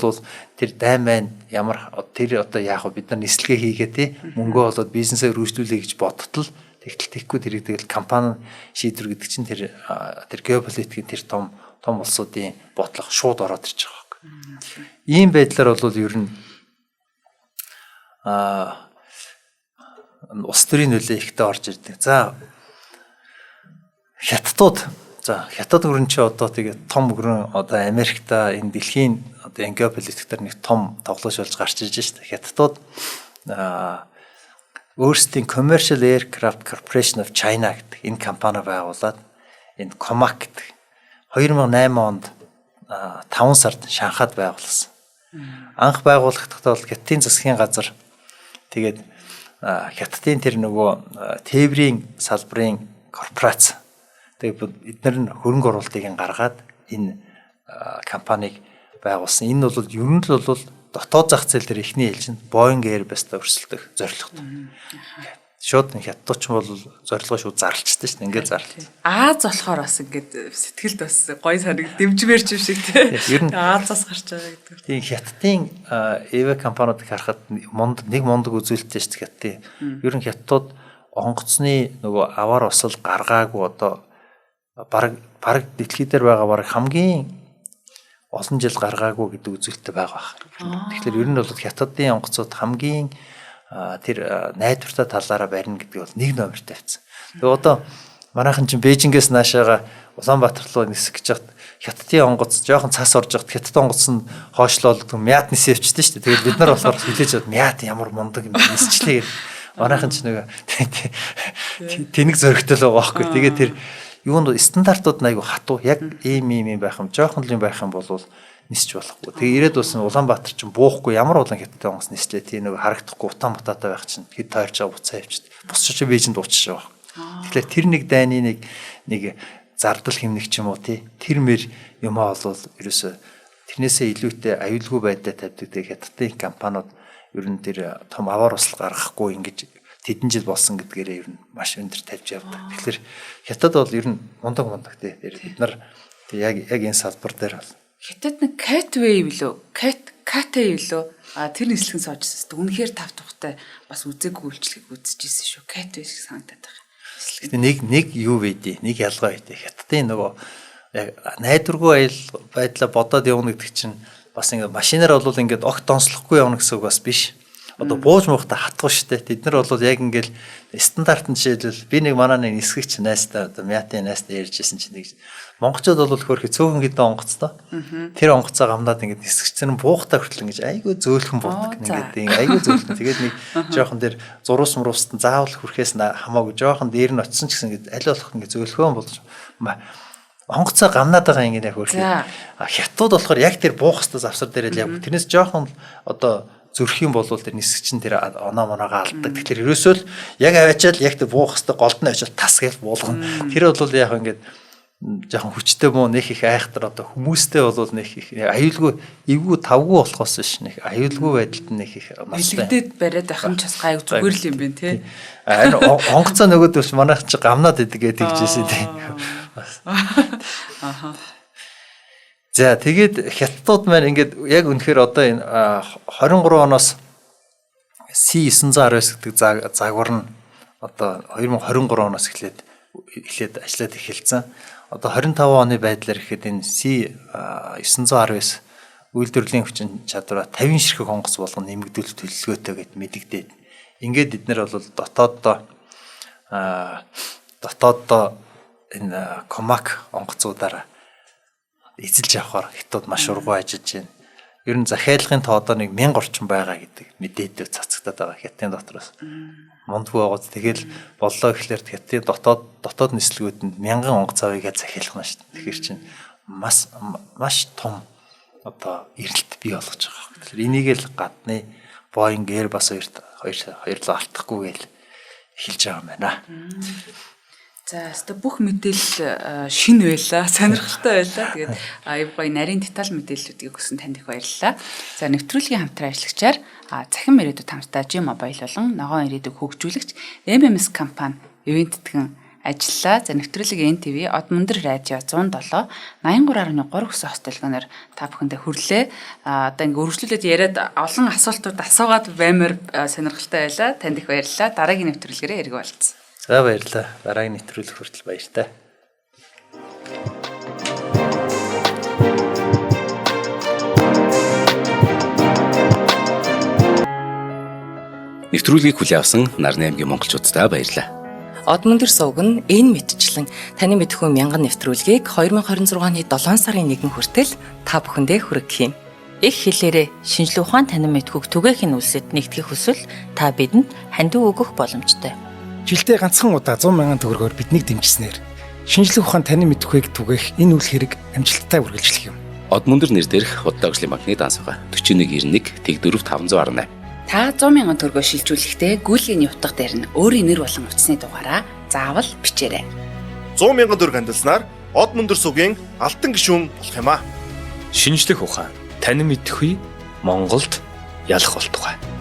тэр дайн маань ямар тэр одоо яах вэ, бид нар нислэгээ хийгээ тий мөнгөө олоод бизнесээ өргөжлүүлэе гэж бодтол тэгтэл тэгэхгүй тэрийг тэгэл компани шийдвэр гэдэг чинь тэр тэр геополитикийн тэр том том улсуудын бодлого шууд ороод ирж байгаа байхгүй. Ийм байдлаар бол ер нь улс төрийн нөлөө ихтэй орж ирдэг. За, хятадууд. За, хятад өрн чи одоо тэгээ том өрн одоо Америкта энэ дэлхийн одоо геополитик дээр нэг том тоглогч болж гарч ирж шүү дээ. Хятадууд өөрсдийн Commercial Aircraft Corporation of China гэдэг энэ компани байгуулад энэ COMAC гэдэг 2008 онд 5 сард Шанхайд байгуулсан. Анх байгуулахдаа бол Хятадын засгийн газар тэгээд Хятадын тэр нөгөө тээврийн салбарын корпорац. Тэгээд эдгээр нь хөрөнгө оруулалтыг гаргаад энэ компанийг байгуулсан. Энэ бол ер нь л бол дотоод зах зээл дээр эхний ээлжинд Boeing Airbus-тай өрсөлдөх зорилготой. Шууд хятадч бол зорилгоо шууд зарлцдаг шүү дээ. Ингээд зарлц. Аз болохоор бас ингээд сэтгэлд бас гоё санаг дэмжмээр ч юм шиг тий. Ер нь Азаас гарч байгаа гэдэг. Тийм, Хятадын авиа компаниудыг харахад мунд нэг мундаг үзүүлэлттэй шүү дээ Хятадын. Ер нь хятадууд онгоцны нөгөө аваар осол гаргаагүй одоо бараг дэлхий дээр байгаа бараг хамгийн олон жил гаргаагүй гэдэг үзүүлэлттэй байгаа байх. Тэгэхээр ер нь бол Хятадын онгоцууд хамгийн тэр найдвартай талаараа барина гэдэг бол нэг номер тавьсан. Тэгээ одоо манайхан чинь Бээжингээс наашаага Улаанбаатар руу нисэх гэж хахад Хятадын онгоц жоохон цас орж яхад Хятад онгоц нь хоошлоол мят нисээ явчихдээ шүү дээ. Тэгээд бид нар болохоор хүлээж аваад мят ямар мундаг юм нисчлээ гэх. Манайхан ч нөгөө тэнэг зөрөгтэй л байгаа байхгүй. Тэгээд тэр юунд стандартууд нь айгу хатуу. Яг ийм ийм юм байх юм, жоохон л юм байх юм бол нисч болохгүй. Тэгээ ирээд болсон Улаанбаатар чинь буухгүй ямар улаан хятадын онгоц нислээ тий нөгөө харагдахгүй утаан бутаатай байх чинь хэд тойрч байгаа буцаа явчихд. Бус чи Бээжинд уучиж байгаа. Тэгэхээр тэр нэг дайны нэг нэг зардал хэмнэх ч юм уу тий тэр мэр юмаа болвол ерөөсө тэрнээсээ илүүтэй аюулгүй байдал тавьдаг. Тэгээ хятадын компаниуд ер нь тэр том аваар усал гаргахгүй ингэж тэдэн жил болсон гэдгээрээ ер нь маш өндөр тавьж явдаг. Тэгэхээр хятад бол ер нь мундаг мундаг тий. Бид нар яг яг энэ салбар дээр бол Хятад нэг Catway билүү? Catway билүү? А тэр нислэгэн суужсэн. Үнэхээр тав тухтай бас үзээгүй үйлчлэгийг үзчихсэн шүү. Catway шиг санагдаад байгаа. Гэтэ нэг нэг юу байдий? Нэг ялгаа байдий. Хятадын нөгөө яг найдваргүй аял байдлаа бодоод явна гэдэг чинь бас ингээд машинаар бол ингээд огт донслохгүй явна гэсэн үг бас биш. Одоо бууж муухтай хатгүй штэ. Тэд нар бол яг ингээд стандарт нь жишээлбэл би нэг манай нэг нисгэгч найстай одоо Мятын найстай ярьжсэн чинь нэг монголчууд бол хөөрхи цөөхөн хэдэн онгоцтой. Тэр онгоцоо гамнаад ингээд нисгэгч нь буухтай хүртэл ингэж айгүй зөөлхөн буудаг. Ингээд ийм айгүй зөөлхөн. Тэгээд нэг жоохон тэр зурус мурустан заавал хүрэхээс хамаагүй жоохон дээр нь очисон ч гэсэн ингээд аль болох ингээд зөөлхөн болж онгоцоо гамнаад байгаа ингээд яг хөөрхи. Хятад болохоор яг тэр буух хэвээр завсар дээр л яг тэрнээс жоохон одоо зөрөх юм бол тэр нисгч нь тэр оноо моноогоо алддаг. Тэгэхээр ерөөсөө л яг аваачаал яг тэр буух хэвээр голд нь очиод тас гэж буулгана. Тэр бол яг ингээд жоохон хүчтэй муу нэх их айхтар одоо хүмүүстэй бол нэх их аюулгүй эвгүй тавгүй болохоос биш нэх аюулгүй байдалд нэх их ноцтой. Бэлэгдээд бариад байх нь ч бас гайг зүгээр л юм байна тий. Харин онгоцоо нөгөөдөлч манайх чи гамнаад идэг гэж тэгжээсэй тий. Аха. За тэгээд хятадууд маань ингээд яг үнэхээр одоо энэ 23 оноос C919 гэдэг загвар нь одоо 2023 оноос эхлээд ажиллаад эхэлсэн. Одоо 25 оны байдлаар ихэд энэ C919 үйлдвэрлэлийн хүчин чадвараа 50 ширхэг онгоц болгон нэмэгдүүлэх төлөвлөгөөтэй гэд мэдэгдээд. Ингээд эднэр бол дотооддоо энэ Comac онгоцуудаараа эзэлж авахар хятад маш ургуу ажиллаж байна. Ер нь захиалгын тоо одоо нэг 1000 орчим байгаа гэдэг мэдээдээ цацагдаад байгаа хятадын дотроос. Мундгүй байгаад тэгэл боллоо гэхлээр хятадын дотоод нислэгүүд нь 1000 онгоц авъя гэж захиалгана шүү дээ. Тэгэхээр чинь маш том одоо эрэлт бий болгож байгаа. Тэгэхээр энийг л гадны Boeing Airbus хоёрт хоёрлоо алдахгүй гээл эхэлж байгаа юм байна. За, өстой бүх мэдээлэл шинэ байлаа, сонирхолтой байлаа. Тэгээд аюу гоё нарийн деталь мэдээллүүдийг өгсөн танд их баярлалаа. За, нэвтрүүлгийн хамтран ажиллагчаар Цахим ирээдүйд хамтдаа G Mobile болон Ногоон ирээдүйг хөгжүүлэгч MMS компани ивент тэтгэн ажиллалаа. За, нэвтрүүлэг NTV Од мөндөр радио 107 83.3 гэсэн хост төлгөнөөр та бүхэндээ хүрлээ. Одоо ингээ үргэлжлүүлээд яриад олон асуултууд асуугаад баймар сонирхолтой байлаа. Танд их баярлалаа. Дараагийн нэвтрүүлгээрээ эргэг болцсон. За, баярлалаа. Дараагийн нэвтрүүлэг хүртэл баяртай. Нэвтрүүлгийг хүлээн авсан Нарны аймгийн монголчууддаа баярлалаа. Од мөндөр сувг нь энэ мэтчлэн таны мэдхүү мянган нэвтрүүлгийг 2026 оны 7 сарын 1 хүртэл та бүхэндээ хүргэх юм. Их хэлээрээ шинжлэх ухаан танин мэдхүйг түгээх нь үлсэд нэгтгэх хүсвэл та бидэнд хандив өгөх боломжтой. Жилдээ ганцхан удаа 100 мянган төгрөгөөр биднийг дэмжсэнээр шинжлэх ухаан танин мэдхүйг түгээх энэ үйл хэрэг амжилттай үргэлжлэх юм. Од мөндөр нэр дээрх Худалдаа хөгжлийн банкны данс байгаа. 4191 Тэг4 518. Та 100 мянган төгрөгөө шилжүүлэхдээ гүйлгээний утга дээр нь өөрийн нэр болон утасны дугаараа заавал бичээрэй. 100 мянган төгрөг хандилснаар Од мөндөр сугийн алтан гишүүн болох юм аа. Шинжлэх ухаан танин мэдхүй Монголд ялах болтугай.